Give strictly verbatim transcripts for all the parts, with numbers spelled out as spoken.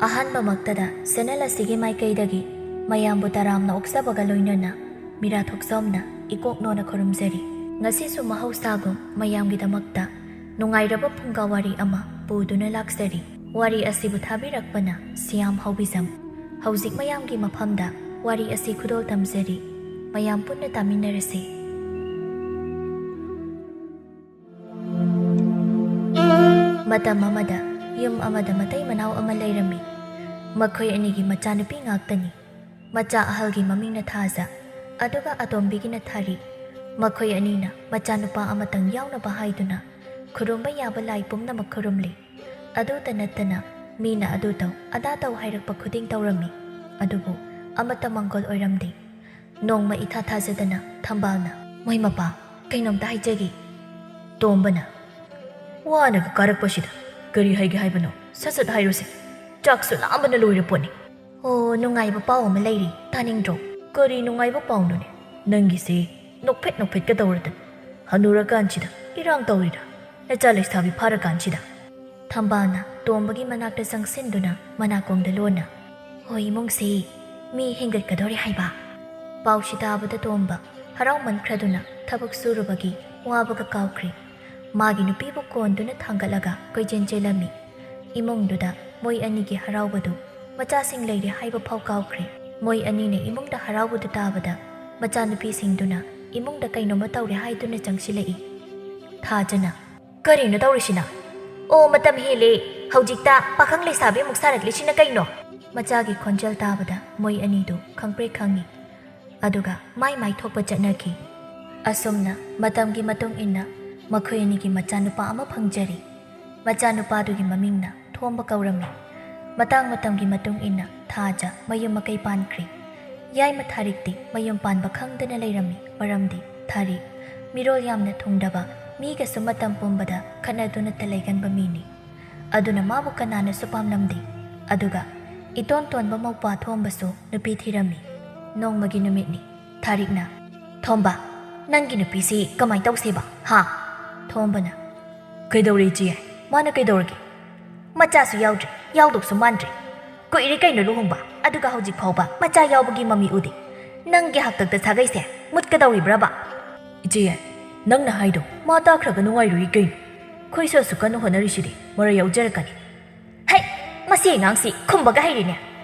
ꯑꯍꯥꯟꯕꯃꯛꯇꯗ channel ꯑꯁꯤꯒꯤ ꯃꯥꯏꯀꯩꯗꯒꯤ ꯃꯌꯥꯝꯕꯨ ꯇꯔꯥꯝꯅ ꯑꯣꯛꯆꯕꯒ ꯂꯣꯏꯅꯅ ꯃꯤꯔꯥ ꯊꯣꯛꯆꯣꯝꯅ ꯏꯀꯣꯛꯅꯣꯅ ꯈꯨꯔꯨꯝꯖꯔꯤ꯫ ꯉꯁꯤꯁꯨ ꯃꯍꯧꯁꯥꯒꯨꯝ ꯃꯌꯥꯝꯒꯤꯗꯃꯛꯇ ꯅꯨꯡꯉꯥꯏꯔꯕ ꯐꯨꯡꯒꯥ ꯋꯥꯔꯤ ꯑꯃ ꯄꯨꯗꯨꯅ ꯂꯥꯛꯆꯔꯤ꯫ ꯋꯥꯔꯤ ꯑꯁꯤꯕꯨ ꯊꯥꯕꯤꯔꯛꯄꯅ ꯁꯤꯌꯥꯝ ꯍꯥꯎꯕꯤꯖꯝ꯫ ꯍꯧꯖꯤꯛ ꯃꯌꯥꯝꯒꯤ ꯃꯐꯝꯗ ꯋꯥꯔꯤ ꯑꯁꯤ ꯈꯨꯗꯣꯜ ꯇꯝꯖꯔꯤ꯫ ꯃꯌꯥꯝ ꯄꯨꯟꯅ ꯇꯥꯃꯤꯟꯅꯔꯁꯤ꯫ ꯃꯇꯝ ꯑꯃꯗ ꯌꯨꯝ ꯑꯃꯗ ꯃꯇꯩ ꯃꯅꯥꯎ ꯑꯃ ꯂꯩꯔꯝꯃꯤ꯫ ꯃꯈꯣꯏ ꯑꯅꯤꯒꯤ ꯃꯆꯥꯅꯨꯄꯤ ꯉꯥꯛꯇꯅꯤ꯫ ꯃꯆꯥ ꯑꯍꯜꯒꯤ ꯃꯃꯤꯡꯅ ꯊꯥꯖ, ꯑꯗꯨꯒ ꯑꯇꯣꯝꯕꯤꯒꯤꯅ ꯊꯥꯔꯤ꯫ ꯃꯈꯣꯏ ꯑꯅꯤꯅ ꯃꯆꯥꯅꯨꯄꯥ ꯑꯃꯇꯪ ꯌꯥꯎꯅꯕ ꯍꯥꯏꯗꯨꯅ ꯈꯨꯔꯨꯝꯕ ꯌꯥꯕ ꯂꯥꯏ ꯄꯨꯝꯅꯃꯛ ꯈꯨꯔꯨꯝꯂꯤ꯫ ꯑꯗꯨꯇ ꯅꯠꯇꯅ ꯃꯤꯅ ꯑꯗꯨ ꯇꯧ, ꯑꯗꯥ ꯇꯧ ꯍꯥꯏꯔꯛꯄ ꯈꯨꯗꯤꯡ ꯇꯧꯔꯝꯃꯤ꯫ ꯑꯗꯨꯕꯨ ꯑꯃꯠꯇ ꯃꯪꯒꯣꯜ ꯑꯣꯏꯔꯝꯗꯦ꯫ ꯅꯣꯡꯃ ꯏꯊꯥ ꯊꯥꯖꯗꯅ ꯊꯝꯕꯥꯜꯅ, "ꯃꯣꯏ ꯃꯄꯥ, ꯀꯩꯅꯣꯝꯇ ꯍꯥꯏꯖꯒꯦ꯫" ꯇꯣꯝꯕꯅ, "ꯋꯥꯅꯒ ꯀꯥꯔꯛꯄꯁꯤꯗ ꯀꯔꯤ ꯍꯥꯏꯒꯦ ꯍꯥꯏꯕꯅꯣ? ꯁꯠ ꯁꯠ ꯍꯥꯏꯔꯨꯁꯦ꯫ ꯆꯥꯛꯁꯨ ꯂꯥꯝꯕꯅ ꯂꯣꯏꯔ ꯄꯣꯠꯅꯤ꯫" "ꯑꯣ, ꯅꯨꯡꯉꯥꯏꯕ ꯄꯥꯎ ꯑꯃ ꯂꯩꯔꯤ, ꯇꯥꯅꯤꯡꯗ꯭ꯔꯣ?" "ꯀꯔꯤ ꯅꯨꯡꯉꯥꯏꯕ ꯄꯥꯎꯅꯣꯅꯦ? ꯅꯪꯒꯤꯁꯦ ꯅꯣꯛꯐꯦꯠ ꯅꯣꯛꯐꯦꯠꯀ ꯇꯧꯔꯗꯅ꯫ ꯍꯅꯨꯔꯀꯥꯟꯁꯤꯗ ꯏꯔꯥꯡ ꯇꯧꯔꯤꯔꯥ? ꯅꯆꯥ ꯂꯩꯁꯥꯕꯤ ꯐꯥꯔꯀꯥꯟꯁꯤꯗ?" ꯊꯝꯕꯥꯜꯅ ꯇꯣꯝꯕꯒꯤ ꯃꯅꯥꯛꯇ ꯆꯪꯁꯤꯟꯗꯨꯅ ꯃꯅꯥꯀꯣꯡꯗ ꯂꯣꯟꯅ, "ꯍꯣꯏ, ꯏꯃꯨꯡꯁꯤ ꯃꯤ ꯍꯦꯟꯒꯠꯀꯗꯧꯔꯦ ꯍꯥꯏꯕ꯫" ꯄꯥꯎꯁꯤ ꯇꯥꯕꯗ ꯇꯣꯝꯕ ꯍꯔꯥꯎꯃꯟꯈ꯭ꯔꯗꯨꯅ ꯊꯕꯛ ꯁꯨꯔꯨꯕꯒꯤ ꯋꯥꯕꯒ ꯀꯥꯎꯈ꯭ꯔꯦ꯫ ꯃꯥꯒꯤ ꯅꯨꯄꯤꯕꯨ ꯀꯣꯟꯗꯨꯅ ꯊꯥꯡꯒꯠꯂꯒ ꯀꯣꯏꯆꯦꯟ ꯆꯦꯜꯂꯝꯃꯤ꯫ ꯏꯃꯨꯡꯗꯨꯗ ꯃꯣꯏ ꯑꯅꯤꯒꯤ ꯍꯔꯥꯎꯕꯗꯨ ꯃꯆꯥꯁꯤꯡ ꯂꯩꯔꯦ ꯍꯥꯏꯕ ꯐꯥꯎ ꯀꯥꯎꯈ꯭ꯔꯦ꯫ ꯃꯣꯏ ꯑꯅꯤꯅ ꯏꯃꯨꯡꯗ ꯍꯔꯥꯎꯕꯗꯨ ꯇꯥꯕꯗ ꯃꯆꯥꯅꯨꯄꯤꯁꯤꯡꯗꯨꯅ ꯏꯃꯨꯡꯗ ꯀꯩꯅꯣꯝꯃ ꯇꯧꯔꯦ ꯍꯥꯏꯗꯨꯅ ꯆꯪꯁꯤꯜꯂꯛꯏ꯫ ꯊꯥꯖꯅ, "ꯀꯔꯤꯅꯣ ꯇꯧꯔꯤꯁꯤꯅ? ꯑꯣ, ꯃꯇꯝ ꯍꯦꯜꯂꯦ꯫ ꯍꯧꯖꯤꯛꯇ ꯄꯥꯈꯪ ꯂꯩꯁꯥꯕꯤ ꯑꯃꯨꯛ ꯁꯥꯔꯛꯂꯤꯁꯤꯅ ꯀꯩꯅꯣ?" ꯃꯆꯥꯒꯤ ꯈꯣꯟꯖꯦꯜ ꯇꯥꯕꯗ ꯃꯣꯏ ꯑꯅꯤꯗꯨ ꯈꯪꯄ꯭ꯔꯦꯛ ꯈꯪꯉꯤ꯫ ꯑꯗꯨꯒ ꯃꯥꯏ ꯃꯥꯏ ꯊꯣꯛꯄ ꯆꯠꯅꯈꯤ꯫ ꯑꯁꯨꯝꯅ ꯃꯇꯝꯒꯤ ꯃꯇꯨꯡ ꯏꯟꯅ ꯃꯈꯣꯏ ꯑꯅꯤꯒꯤ ꯃꯆꯥꯅꯨꯄꯥ ꯑꯃ ꯐꯪꯖꯔꯤ꯫ ꯃꯆꯥꯅꯨꯄꯥꯗꯨꯒꯤ ꯃꯃꯤꯡꯅ ꯊꯣꯝꯕ ꯀꯧꯔꯝꯃꯤ꯫ ꯃꯇꯥꯡ ꯃꯇꯝꯒꯤ ꯃꯇꯨꯡ ꯏꯟꯅ ꯊꯥꯖ ꯃꯌꯨꯝ ꯃꯀꯩ ꯄꯥꯟꯈ꯭ꯔꯤ꯫ ꯌꯥꯏꯃ ꯊꯥꯔꯤꯛꯇꯤ ꯃꯌꯨꯝ ꯄꯥꯟꯕ ꯈꯪꯗꯅ ꯂꯩꯔꯝꯃꯤ, ꯃꯔꯝꯗꯤ ꯊꯥꯔꯤꯛ ꯃꯤꯔꯣꯜ ꯌꯥꯝꯅ ꯊꯨꯡꯗꯕ, ꯃꯤꯒꯁꯨ ꯃꯇꯝ ꯄꯨꯝꯕꯗ ꯈꯠꯅꯗꯨꯅꯇ ꯂꯩꯒꯟꯕ ꯃꯤꯅꯤ꯫ ꯑꯗꯨꯅ ꯃꯥꯕꯨ ꯀꯅꯥꯅꯁꯨ ꯄꯥꯝꯂꯝꯗꯦ꯫ ꯑꯗꯨꯒ ꯏꯇꯣꯟ ꯇꯣꯟꯕ ꯃꯧꯄ꯭ꯋꯥ ꯊꯣꯝꯕꯁꯨ ꯅꯨꯄꯤ ꯊꯤꯔꯝꯃꯤ꯫ ꯅꯣꯡꯃꯒꯤ ꯅꯨꯃꯤꯠꯅꯤ꯫ ꯊꯥꯔꯤꯛꯅ, "ꯊꯣꯝꯕ, ꯅꯪꯒꯤ ꯅꯨꯄꯤꯁꯤ ꯀꯃꯥꯏ ꯇꯧꯁꯦꯕ, ꯍꯥ?" ꯊꯣꯝꯕꯅ, "ꯀꯩꯗꯧꯔꯦ ꯏꯆꯦ? ꯃꯥꯅ ꯀꯩꯗꯧꯔꯒꯦ?" "ꯃꯆꯥꯁꯨ ꯌꯥꯎꯗ꯭ꯔꯦ, ꯌꯥꯎꯗꯧꯁꯨ ꯃꯥꯟꯗ꯭ꯔꯦ꯫ ꯀꯨꯏꯔꯦ ꯀꯩꯅꯣ ꯂꯨꯍꯣꯡꯕ, ꯑꯗꯨꯒ ꯍꯧꯖꯤꯛ ꯐꯥꯎꯕ ꯃꯆꯥ ꯌꯥꯎꯕꯒꯤ ꯃꯃꯤ ꯎꯗꯦ꯫ ꯅꯪꯒꯤ ꯍꯥꯛꯇꯛꯇ ꯁꯥꯒꯩꯁꯦ ꯃꯨꯠꯀꯗꯧꯔꯤꯕ꯭ꯔꯕ? ꯏꯆꯦ, ꯅꯪꯅ ꯍꯥꯏꯗꯣ ꯃꯥ ꯇꯥꯈ꯭ꯔꯒ ꯅꯨꯡꯉꯥꯏꯔꯨꯏ ꯀꯩꯅꯣ? ꯑꯩꯈꯣꯏꯁꯨ ꯑꯁꯨꯛ ꯀꯟꯅ ꯍꯣꯠꯅꯔꯤꯁꯤꯗꯤ ꯃꯔꯥꯏ ꯌꯥꯎꯖꯔꯛꯀꯅꯤ꯫ ꯍꯩ! ꯃꯁꯤ ꯑꯉꯥꯡꯁꯤ ꯈꯨꯝꯕꯒ ꯍꯩꯔꯤꯅꯦ꯫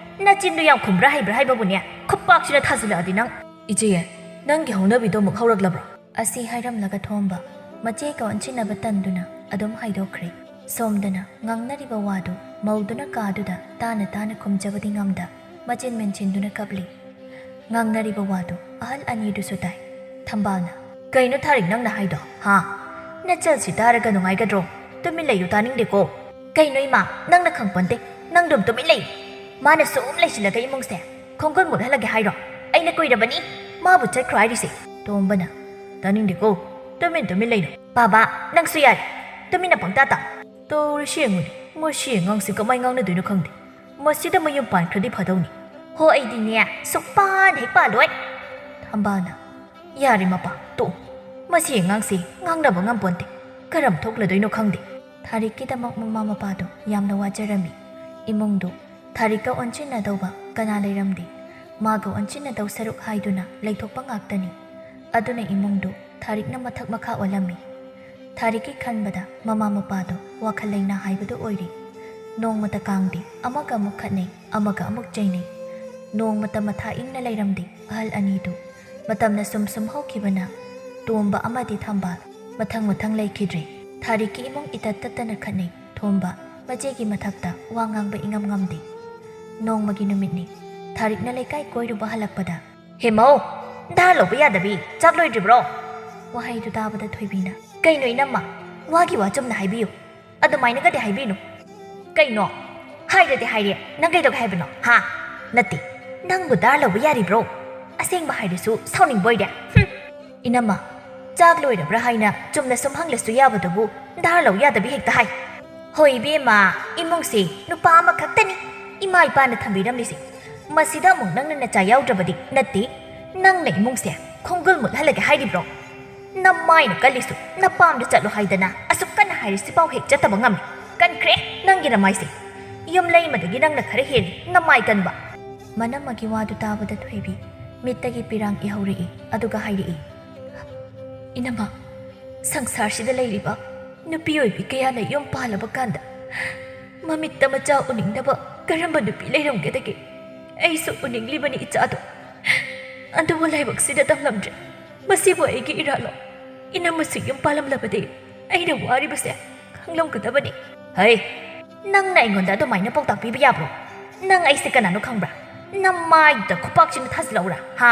ꯅꯆꯤꯟꯗꯨ ꯌꯥꯝ ꯈꯨꯝꯕ꯭ꯔꯥ ꯍꯩꯕ꯭ꯔꯥ ꯍꯥꯏꯕꯕꯨꯅꯦ, ꯈꯨꯄꯥꯛꯁꯤꯅ ꯊꯥꯖꯤꯜꯂꯛꯑꯗꯤ ꯅꯪ꯫ ꯏꯆꯦ, ꯅꯪꯒꯤ ꯍꯧꯅꯕꯤꯗꯣ ꯑꯃꯨꯛ ꯍꯧꯔꯛꯂꯕ꯭ꯔꯣ? ꯑꯁꯤ ꯍꯥꯏꯔꯝꯂꯒ ꯊꯣꯝꯕ ꯃꯆꯦꯒ ꯑꯣꯟꯁꯤꯟꯅꯕ ꯇꯟꯗꯨꯅ ꯑꯗꯨꯝ ꯍꯥꯏꯗꯣꯛꯈ꯭ꯔꯦ꯫ ꯁꯣꯝꯗꯅ ꯉꯥꯡꯅꯔꯤꯕ ꯋꯥꯗꯨ ꯃꯧꯗꯨꯅ ꯀꯥꯗꯨꯗ ꯇꯥꯅ ꯇꯥꯅ ꯈꯨꯝꯖꯕꯗꯤ ꯉꯝꯗ ꯃꯆꯤꯟ ꯃꯦꯟꯁꯤꯟꯗꯨꯅ ꯀꯞꯂꯤ꯫ ꯉꯥꯡꯅꯔꯤꯕ ꯋꯥꯗꯨ ꯑꯍꯜ ꯑꯅꯤꯗꯨꯁꯨ ꯇꯥꯏ꯫ ꯊꯝꯕꯥꯜꯅ, "ꯀꯩꯅꯣ ꯊꯥꯔꯤꯛ ꯅꯪꯅ ꯍꯥꯏꯗꯣ, ꯍꯥ? ꯅꯆꯜꯁꯤ ꯇꯥꯔꯒ ꯅꯨꯡꯉꯥꯏꯒꯗ꯭ꯔꯣ? ꯇꯨꯃꯤꯟ ꯂꯩꯌꯨ, ꯇꯥꯅꯤꯡꯗꯦꯀꯣ꯫ ꯀꯩꯅꯣ ꯏꯃꯥ, ꯅꯪꯅ ꯈꯪꯄꯣꯟꯇꯦ, ꯅꯪꯗꯨꯝ ꯇꯨꯃꯤꯟ ꯂꯩꯌꯨ꯫ ꯃꯥꯅ ꯁꯨꯝ ꯂꯩꯁꯤꯜꯂꯒ ꯏꯃꯨꯡꯁꯦ ꯈꯣꯡꯒꯨꯜ ꯃꯨꯠꯍꯜꯂꯒꯦ ꯍꯥꯏꯔꯣ? ꯑꯩꯅ ꯀꯨꯏꯔꯕꯅꯤ ꯃꯥꯕꯨ ꯆꯠꯈ꯭ꯔꯣ ꯍꯥꯏꯔꯤꯁꯦ꯫" ꯇꯣꯝꯕꯅ, "ꯇꯥꯅꯤꯡꯗꯦꯀꯣ, ꯇꯨꯃꯤꯟ ꯇꯨꯃꯤꯟ ꯂꯩꯅꯨ꯫ ꯕꯥꯕꯥ, ꯅꯪꯁꯨ ꯌꯥꯔꯦ, ꯇꯨꯃꯤꯟꯅ ꯄꯪꯇꯥ ꯇꯥꯎ꯫ ꯇꯧꯔꯤꯁꯤ ꯌꯦꯡꯉꯨꯅꯦ, ꯃꯁꯤ ꯑꯉꯥꯡꯁꯤ ꯀꯃꯥꯏ ꯉꯥꯡꯅꯗꯣꯏꯅꯣ ꯈꯪꯗꯦ꯫ ꯃꯁꯤꯗ ꯃꯌꯨꯝ ꯄꯥꯟꯈ꯭ꯔꯗꯤ ꯐꯗꯧꯅꯤ꯫ ꯍꯣ, ꯑꯩꯗꯤꯅꯦ ꯁꯨꯛꯄꯥꯟ ꯍꯦꯛ ꯄꯥꯜꯂꯣꯏ꯫" ꯊꯝꯕꯥꯜꯅ, "ꯌꯥꯔꯦ ꯃꯄꯥ, ꯇꯣꯛꯑꯣ꯫ ꯃꯁꯤ ꯑꯉꯥꯡꯁꯤ ꯉꯥꯡꯅꯕ ꯉꯝꯄꯣꯟꯇꯦ꯫ ꯀꯔꯝ ꯊꯣꯛꯂꯗꯣꯏꯅꯣ ꯈꯪꯗꯦ꯫" ꯊꯥꯔꯤꯛꯀꯤꯗꯃꯛ ꯃꯃꯥ ꯃꯄꯥꯗꯣ ꯌꯥꯝꯅ ꯋꯥꯖꯔꯝꯃꯤ꯫ ꯏꯃꯨꯡꯗꯨ ꯊꯥꯔꯤꯛꯀ ꯑꯣꯟꯁꯤꯟꯅꯗꯧꯕ ꯀꯅꯥ ꯂꯩꯔꯝꯗꯦ꯫ ꯃꯥꯒ ꯑꯣꯟꯁꯤꯟꯅꯗꯧ ꯁꯔꯨꯛ ꯍꯥꯏꯗꯨꯅ ꯂꯩꯊꯣꯛꯄ ꯉꯥꯛꯇꯅꯤ꯫ ꯑꯗꯨꯅ ꯏꯃꯨꯡꯗꯨ ꯊꯥꯔꯤꯛꯅ ꯃꯊꯛ ꯃꯈꯥ ꯑꯣꯜꯂꯝꯃꯤ꯫ ꯊꯥꯔꯤꯛꯀꯤ ꯈꯟꯕꯗ ꯃꯃꯥ ꯃꯄꯥꯗꯣ ꯋꯥꯈꯜ ꯂꯩꯅꯥ ꯍꯥꯏꯕꯗꯨ ꯑꯣꯏꯔꯦ꯫ ꯅꯣꯡꯃꯇ ꯀꯥꯡꯗꯦ, ꯑꯃꯒ ꯑꯃꯨꯛ ꯈꯠꯅꯩ, ꯑꯃꯒ ꯑꯃꯨꯛ ꯆꯩꯅꯩ꯫ ꯅꯣꯡꯃꯇ ꯃꯊꯥ ꯏꯪꯅ ꯂꯩꯔꯝꯗꯦ ꯑꯍꯜ ꯑꯅꯤꯗꯨ꯫ ꯃꯇꯝꯅ ꯁꯨꯝ ꯁꯨꯝ ꯍꯧꯈꯤꯕꯅ ꯇꯣꯝꯕ ꯑꯃꯗꯤ ꯊꯝꯕꯥꯜ ꯃꯊꯪ ꯃꯊꯪ ꯂꯩꯈꯤꯗ꯭ꯔꯦ꯫ ꯊꯥꯔꯤꯛꯀꯤ ꯏꯃꯨꯡ ꯏꯇꯠ ꯇꯠꯇꯅ ꯈꯠꯅꯩ꯫ ꯊꯣꯝꯕ ꯃꯆꯦꯒꯤ ꯃꯊꯛꯇ ꯋꯥ ꯉꯥꯡꯕ ꯏꯉꯝ ꯉꯝꯗꯦ꯫ ꯅꯣꯡꯃꯒꯤ ꯅꯨꯃꯤꯠꯅꯤ꯫ ꯊꯥꯔꯤꯛꯅ ꯂꯩꯀꯥꯏ ꯀꯣꯏꯔꯨꯕ ꯍꯜꯂꯛꯄꯗ, "ꯍꯦ ꯃꯧ, ꯙꯥꯔ ꯂꯧꯕ ꯌꯥꯗꯕꯤ, ꯆꯥꯛ ꯂꯣꯏꯗ꯭ꯔꯤꯕ꯭ꯔꯣ?" ꯋꯥꯍꯩꯗꯨ ꯇꯥꯕꯗ ꯊꯣꯏꯕꯤꯅ, "ꯀꯩꯅꯣ ꯏꯅꯝꯃ, ꯋꯥꯒꯤ ꯋꯥ ꯆꯨꯝꯅ ꯍꯥꯏꯕꯤꯌꯨ꯫ ꯑꯗꯨꯃꯥꯏꯅꯒꯗꯤ ꯍꯥꯏꯕꯤꯅꯨ꯫" "ꯀꯩꯅꯣ? ꯍꯥꯏꯔꯗꯤ ꯍꯥꯏꯔꯦ, ꯅꯪ ꯀꯩꯗꯧꯒꯦ ꯍꯥꯏꯕꯅꯣ? ꯍꯥ? ꯅꯠꯇꯦ, ꯅꯪꯕꯨ ꯙꯥꯔ ꯂꯧꯕ ꯌꯥꯔꯤꯕ꯭ꯔꯣ? ꯑꯁꯦꯡꯕ ꯍꯥꯏꯔꯁꯨ ꯁꯥꯎꯅꯤꯡꯕ ꯑꯣꯏꯔꯦ꯫ ꯍꯨꯝ!" "ꯏꯅꯝꯃ, ꯆꯥꯛ ꯂꯣꯏꯔꯕ꯭ꯔꯥ ꯍꯥꯏꯅ ꯆꯨꯝꯅ ꯁꯨꯝ ꯍꯪꯂꯁꯨ ꯌꯥꯕꯗꯨꯕꯨ ꯙꯥꯔ ꯂꯧ ꯌꯥꯗꯕꯤ ꯍꯦꯛꯇ ꯍꯥꯏ꯫" "ꯍꯣꯏ ꯏꯕꯦꯝꯃ, ꯏꯃꯨꯡꯁꯦ ꯅꯨꯄꯥ ꯑꯃꯈꯛꯇꯅꯤ ꯏꯃꯥ ꯏꯄꯥꯅ ꯊꯝꯕꯤꯔꯝꯂꯤꯁꯦ꯫ ꯃꯁꯤꯗ ꯑꯃꯨꯛ ꯅꯪꯅ ꯅꯆꯥ ꯌꯥꯎꯗ꯭ꯔꯕꯗꯤ ꯅꯠꯇꯦ, ꯅꯪꯅ ꯏꯃꯨꯡꯁꯦ ꯈꯣꯡꯒꯨꯜ ꯃꯨꯠꯍꯜꯂꯒꯦ ꯍꯥꯏꯔꯤꯕ꯭ꯔꯣ? ꯅꯃꯥꯏꯅ ꯀꯜꯂꯤꯁꯨ ꯅꯄꯥꯝꯗ ꯆꯠꯂꯣ ꯍꯥꯏꯗꯅ ꯑꯁꯨꯛ ꯀꯟꯅ ꯍꯥꯏꯔꯤꯁꯤꯐꯥꯎ ꯍꯦꯛ ꯆꯠꯇꯕ ꯉꯝꯃꯤ꯫ ꯀꯟꯈ꯭ꯔꯦ ꯅꯪꯒꯤ ꯅꯃꯥꯏꯁꯦ꯫ ꯌꯨꯝ ꯂꯩꯃꯗꯒꯤ ꯅꯪꯅ ꯈꯔ ꯍꯦꯜꯂꯤ ꯅꯃꯥꯏ ꯀꯟꯕ꯫ ꯃꯅꯝꯃꯒꯤ ꯋꯥꯗꯨ ꯇꯥꯕꯗ ꯊꯣꯏꯕꯤ ꯃꯤꯠꯇꯒꯤ ꯄꯤꯔꯥꯡ ꯏꯍꯧꯔꯛꯏ, ꯑꯗꯨꯒ ꯍꯥꯏꯔꯛꯏ, "ꯏꯅꯝꯃ, ꯁꯪꯁꯥꯔꯁꯤꯗ ꯂꯩꯔꯤꯕ ꯅꯨꯄꯤ ꯑꯣꯏꯕꯤ ꯀꯌꯥꯅ ꯌꯨꯝ ꯄꯥꯜꯂꯕ ꯀꯥꯟꯗ ꯃꯃꯤꯠꯇ ꯃꯆꯥ ꯎꯅꯤꯡꯗꯕ ꯀꯔꯝꯕ ꯅꯨꯄꯤ ꯂꯩꯔꯝꯒꯗꯒꯦ? ꯑꯩꯁꯨ ꯎꯅꯤꯡꯂꯤꯕꯅꯤ ꯏꯆꯥꯗꯣ꯫ ꯑꯗꯨꯕꯨ ꯂꯥꯏꯕꯛꯁꯤꯗ ꯇꯝꯂꯝꯗ꯭ꯔꯦ꯫ ꯃꯁꯤꯕꯨ ꯑꯩꯒꯤ ꯏꯔꯥꯜꯂꯣ? ꯏꯅꯝꯃꯁꯨ ꯌꯨꯝ ꯄꯥꯜꯂꯝꯂꯕꯗꯤ ꯑꯩꯅ ꯋꯥꯔꯤꯕꯁꯦ ꯈꯪꯂꯝꯒꯗꯕꯅꯤ꯫" "ꯍꯩ, ꯅꯪꯅ ꯑꯩꯉꯣꯟꯗ ꯑꯗꯨꯃꯥꯏꯅ ꯄꯥꯎꯇꯥꯛ ꯄꯤꯕ ꯌꯥꯕ꯭ꯔꯣ? ꯅꯪ ꯑꯩꯁꯦ ꯀꯅꯥꯅꯣ ꯈꯪꯕ꯭ꯔꯥ? ꯅꯃꯥꯏꯗ ꯈꯨꯄꯥꯛꯁꯤꯅ ꯊꯥꯖꯤꯜꯂꯛꯎꯔꯥ, ꯍꯥ?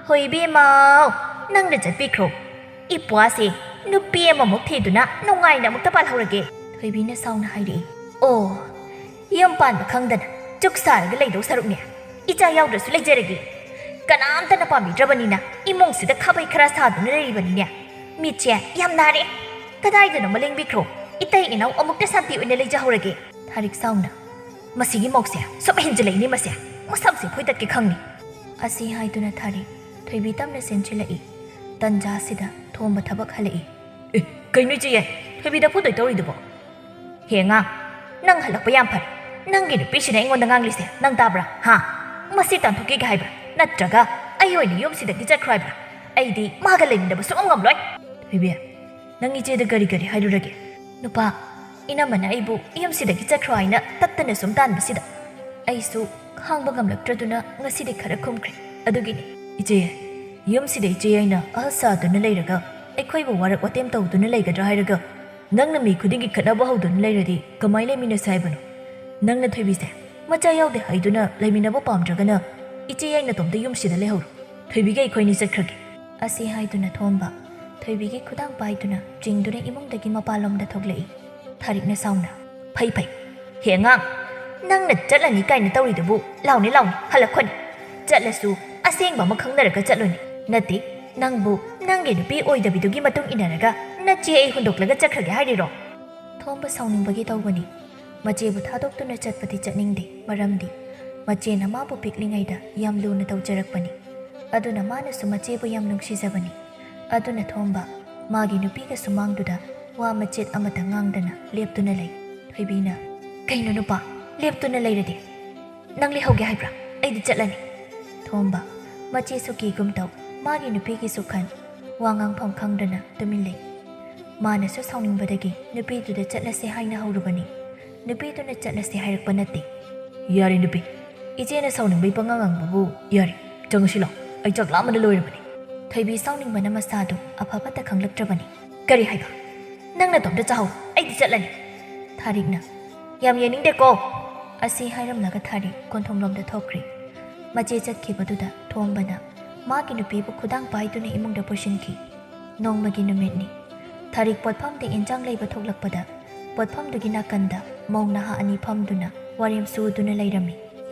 ꯍꯣꯏ ꯏꯕꯦꯝꯃꯧ, ꯅꯪꯅ ꯆꯠꯄꯤꯈ꯭ꯔꯣ꯫ ꯏꯄ꯭ꯋꯥꯁꯦ ꯅꯨꯄꯤ ꯑꯃꯃꯨꯛ ꯊꯤꯗꯨꯅ ꯅꯨꯡꯉꯥꯏꯅ ꯑꯃꯨꯛꯇ ꯄꯥꯜꯍꯧꯔꯒꯦ꯫" ꯊꯣꯏꯕꯤꯅ ꯁꯥꯎꯅ ꯍꯥꯏꯔꯛꯏ, "ꯑꯣ, ꯌꯨꯝ ꯄꯥꯟꯕ ꯈꯪꯗꯅ ꯆꯨꯛ ꯁꯥꯔꯒ ꯂꯩꯗꯧ ꯁꯔꯨꯛꯅꯦ, ꯏꯆꯥ ꯌꯥꯎꯗ꯭ꯔꯁꯨ ꯂꯩꯖꯔꯒꯦ꯫ ꯀꯅꯥꯝꯇꯅ ꯄꯥꯝꯕꯤꯗ꯭ꯔꯕꯅꯤꯅ ꯏꯃꯨꯡꯁꯤꯗ ꯈꯥꯕꯩ ꯈꯔ ꯁꯥꯗꯨꯅ ꯂꯩꯔꯤꯕꯅꯤꯅꯦ꯫ ꯃꯤꯠꯁꯦ ꯌꯥꯝ ꯅꯥꯔꯦ꯫ ꯀꯗꯥꯏꯗꯅꯣ ꯃꯂꯦꯡꯕꯤꯈ꯭ꯔꯣ꯫ ꯏꯇꯩ ꯏꯅꯥꯎ ꯑꯃꯨꯛꯇ ꯁꯥꯟꯇꯤ ꯑꯣꯏꯅ ꯂꯩꯖꯍꯧꯔꯒꯦ꯫" ꯊꯥꯔꯤꯛ ꯁꯥꯎꯅ, "ꯃꯁꯤꯒꯤ ꯃꯧꯁꯦ ꯁꯨꯝ ꯍꯦꯟꯖꯤꯜꯂꯛꯏꯅꯦ ꯃꯁꯦ꯫ ꯃꯁꯝꯁꯦ ꯐꯣꯏꯗꯠꯀꯦ ꯈꯪꯅꯤ꯫" ꯑꯁꯤ ꯍꯥꯏꯗꯨꯅ ꯊꯥꯔꯤꯛ ꯊꯣꯏꯕꯤ ꯇꯞꯅ ꯆꯦꯟꯁꯤꯜꯂꯛꯏ꯫ ꯇꯟꯖꯥꯁꯤꯗ ꯊꯣꯝꯕ ꯊꯕꯛ ꯍꯜꯂꯛꯏ꯫ "ꯑꯦ, ꯀꯩꯅꯣ ꯏꯆꯦ ꯌꯥꯏ? ꯊꯣꯏꯕꯤꯗ ꯐꯨꯗꯣꯏ ꯇꯧꯔꯤꯗꯨꯕꯣ?" "ꯍꯦ ꯑꯉꯥꯡ, ꯅꯪ ꯍꯜꯂꯛꯄ ꯌꯥꯝ ꯐꯔꯦ꯫ ꯅꯪꯒꯤ ꯅꯨꯄꯤꯁꯤꯅ ꯑꯩꯉꯣꯟꯗ ꯉꯥꯡꯂꯤꯁꯦ ꯅꯪ ꯇꯥꯕ꯭ꯔꯥ? ꯍꯥ? ꯃꯁꯤ ꯇꯥꯟꯊꯣꯛꯈꯤꯒꯦ ꯍꯥꯏꯕ꯭ꯔꯥ? ꯅꯠꯇ꯭ꯔꯒ ꯑꯩ ꯑꯣꯏꯅ ꯌꯨꯝꯁꯤꯗꯒꯤ ꯆꯠꯈ꯭ꯔꯣ ꯍꯥꯏꯕ꯭ꯔꯥ? ꯑꯩꯗꯤ ꯃꯥꯒ ꯂꯩꯃꯤꯟꯅꯕ ꯁꯨꯡꯉꯝ ꯉꯝꯂꯣꯏ꯫" "ꯊꯣꯏꯕꯤ, ꯅꯪ ꯏꯆꯦꯗ ꯀꯔꯤ ꯀꯔꯤ ꯍꯥꯏꯔꯨꯔꯒꯦ?" "ꯅꯨꯄꯥ, ꯏꯅꯝꯃꯅ ꯑꯩꯕꯨ ꯌꯨꯝꯁꯤꯗꯒꯤ ꯆꯠꯈ꯭ꯔꯣ ꯍꯥꯏꯅ ꯇꯠꯇꯅ ꯁꯨꯝ ꯇꯥꯟꯕꯁꯤꯗ ꯑꯩꯁꯨ ꯈꯥꯡꯕ ꯉꯝꯂꯛꯇ꯭ꯔꯗꯨꯅ ꯉꯁꯤꯗꯤ ꯈꯔ ꯈꯨꯝꯈ꯭ꯔꯦ꯫ ꯑꯗꯨꯒꯤꯅꯤ꯫" "ꯏꯆꯦ, ꯌꯨꯝꯁꯤꯗ ꯏꯆꯦ ꯑꯩꯅ ꯑꯍꯜ ꯁꯥꯗꯨꯅ ꯂꯩꯔꯒ ꯑꯩꯈꯣꯏꯕꯨ ꯋꯥꯔꯛ ꯋꯥꯇꯦꯝ ꯇꯧꯗꯨꯅ ꯂꯩꯒꯗ꯭ꯔꯥ ꯍꯥꯏꯔꯒ ꯅꯪꯅ ꯃꯤ ꯈꯨꯗꯤꯡꯒꯤ ꯈꯠꯅꯕ ꯍꯧꯗꯨꯅ ꯂꯩꯔꯗꯤ ꯀꯃꯥꯏ ꯂꯩꯃꯤꯟꯅꯁꯦ ꯍꯥꯏꯕꯅꯣ? ꯅꯪꯅ ꯊꯣꯏꯕꯤꯁꯦ ꯃꯆꯥ ꯌꯥꯎꯗꯦ ꯍꯥꯏꯗꯨꯅ ꯂꯩꯃꯤꯟꯅꯕ ꯄꯥꯝꯗ꯭ꯔꯒꯅ ꯏꯆꯦ ꯌꯥꯏ ꯅꯇꯣꯝꯇ ꯌꯨꯝꯁꯤꯗ ꯂꯩꯍꯧꯔꯣ꯫ ꯊꯣꯏꯕꯤꯒ ꯑꯩꯈꯣꯏꯅꯤ ꯆꯠꯈ꯭ꯔꯒꯦ꯫" ꯑꯁꯤ ꯍꯥꯏꯗꯨꯅ ꯊꯣꯝꯕ ꯊꯣꯏꯕꯤꯒꯤ ꯈꯨꯗꯥꯡ ꯄꯥꯏꯗꯨꯅ ꯆꯤꯡꯗꯨꯅ ꯏꯃꯨꯡꯗꯒꯤ ꯃꯄꯥꯟꯂꯣꯝꯗ ꯊꯣꯛꯂꯛꯏ꯫ ꯊꯥꯔꯤꯛꯅ ꯁꯥꯎꯅ, "ꯐꯩ ꯐꯩ, ꯍꯦ ꯑꯉꯥꯡ, ꯅꯪꯅ ꯆꯠꯂꯅꯤ ꯀꯥꯏꯅ ꯇꯧꯔꯤꯗꯨꯕꯨ ꯂꯥꯎꯅꯦ ꯂꯥꯎꯅꯦ ꯍꯜꯂꯛꯈꯣꯅꯦ꯫ ꯆꯠꯂꯁꯨ ꯑꯁꯦꯡꯕ ꯑꯃ ꯈꯪꯅꯔꯒ ꯆꯠꯂꯨꯅꯦ꯫ ꯅꯠꯇꯦ, ꯅꯪꯕꯨ ꯅꯪꯒꯤ ꯅꯨꯄꯤ ꯑꯣꯏꯗꯕꯤꯗꯨꯒꯤ ꯃꯇꯨꯡ ꯏꯟꯅꯔꯒ ꯅꯆꯦ ꯑꯩ ꯍꯨꯟꯗꯣꯛꯂꯒ ꯆꯠꯈ꯭ꯔꯒꯦ ꯍꯥꯏꯔꯤꯔꯣ?" ꯊꯣꯝꯕ ꯁꯥꯎꯅꯤꯡꯕꯒꯤ ꯇꯧꯕꯅꯤ꯫ ꯃꯆꯦꯕꯨ ꯊꯥꯗꯣꯛꯇꯨꯅ ꯆꯠꯄꯗꯤ ꯆꯠꯅꯤꯡꯗꯦ, ꯃꯔꯝꯗꯤ ꯃꯆꯦꯅ ꯃꯥꯕꯨ ꯄꯤꯛꯂꯤꯉꯩꯗ ꯌꯥꯝ ꯂꯨꯅ ꯇꯧꯖꯔꯛꯄꯅꯤ꯫ ꯑꯗꯨꯅ ꯃꯥꯅꯁꯨ ꯃꯆꯦꯕꯨ ꯌꯥꯝ ꯅꯨꯡꯁꯤꯖꯕꯅꯤ꯫ ꯑꯗꯨꯅ ꯊꯣꯝꯕ ꯃꯥꯒꯤ ꯅꯨꯄꯤꯒ ꯁꯨꯃꯥꯡꯗꯨꯗ ꯋꯥ ꯃꯆꯦꯠ ꯑꯃꯇ ꯉꯥꯡꯗꯅ ꯂꯦꯞꯇꯨꯅ ꯂꯩ꯫ ꯊꯣꯏꯕꯤꯅ, "ꯀꯩꯅꯣ ꯅꯨꯄꯥ, ꯂꯦꯞꯇꯨꯅ ꯂꯩꯔꯗꯤ? ꯅꯪ ꯂꯩꯍꯧꯒꯦ ꯍꯥꯏꯕ꯭ꯔꯥ? ꯑꯩꯗꯤ ꯆꯠꯂꯅꯤ꯫" ꯊꯣꯝꯕ, ꯃꯆꯦꯁꯨ ꯀꯤꯒꯨꯝ ꯇꯧ, ꯃꯥꯒꯤ ꯅꯨꯄꯤꯒꯤꯁꯨ ꯈꯟ, ꯋꯥ ꯉꯥꯡꯐꯝ ꯈꯪꯗꯅ ꯇꯨꯃꯤꯟ ꯂꯩ꯫ ꯃꯥꯅꯁꯨ ꯁꯥꯎꯅꯤꯡꯕꯗꯒꯤ ꯅꯨꯄꯤꯗꯨꯗ ꯆꯠꯂꯁꯦ ꯍꯥꯏꯅ ꯍꯧꯔꯨꯕꯅꯤ꯫ ꯅꯨꯄꯤꯗꯨꯅ ꯆꯠꯂꯁꯦ ꯍꯥꯏꯔꯛꯄ ꯅꯠꯇꯦ꯫ "ꯌꯥꯔꯦ ꯅꯨꯄꯤ, ꯏꯆꯦꯅ ꯁꯥꯎꯅꯤꯡꯕꯩ ꯄꯉꯥꯡ ꯉꯥꯡꯕꯕꯨ ꯌꯥꯔꯦ꯫ ꯆꯪꯉꯁꯤ ꯂꯥꯎ, ꯑꯩ ꯆꯥꯛ ꯂꯥꯝꯕꯅ ꯂꯣꯏꯔꯕꯅꯤ꯫" ꯊꯣꯏꯕꯤ ꯁꯥꯎꯅꯤꯡꯕꯅ ꯃꯁꯥꯗꯨ ꯑꯐ ꯐꯠꯇ ꯈꯪꯂꯛꯇ꯭ꯔꯕꯅꯤ꯫ "ꯀꯔꯤ ꯍꯥꯏꯕ? ꯅꯪ ꯅꯇꯣꯝꯇ ꯆꯥꯍꯧꯔꯣ, ꯑꯩꯗꯤ ꯆꯠꯂꯅꯤ꯫" ꯊꯥꯔꯤꯛꯅ, "ꯌꯥꯝ ꯌꯦꯡꯅꯤꯡꯗꯦꯀꯣ!" ꯑꯁꯤ ꯍꯥꯏꯔꯝꯂꯒ ꯊꯥꯔꯤꯛ ꯀꯣꯟꯊꯣꯡꯂꯣꯝꯗ ꯊꯣꯛꯈ꯭ꯔꯦ꯫ ꯃꯆꯦ ꯆꯠꯈꯤꯕꯗꯨꯗ ꯊꯣꯝꯕꯅ ꯃꯥꯒꯤ ꯅꯨꯄꯤꯕꯨ ꯈꯨꯗꯥꯡ ꯄꯥꯏꯗꯨꯅ ꯏꯃꯨꯡꯗ ꯄꯨꯁꯤꯟꯈꯤ꯫ ꯅꯣꯡꯃꯒꯤ ꯅꯨꯃꯤꯠꯅꯤ꯫ ꯊꯥꯔꯤꯛ ꯄꯣꯠꯐꯝꯗ ꯏꯟꯖꯥꯡ ꯂꯩꯕ ꯊꯣꯛꯂꯛꯄꯗ ꯄꯣꯠꯐꯝꯗꯨꯒꯤ ꯅꯥꯀꯟꯗ ꯃꯧ ꯅꯍꯥ ꯑꯅꯤ ꯐꯝꯗꯨꯅ ꯋꯥꯔꯦꯝ ꯁꯨꯗꯨꯅ ꯂꯩꯔꯝꯃꯤ꯫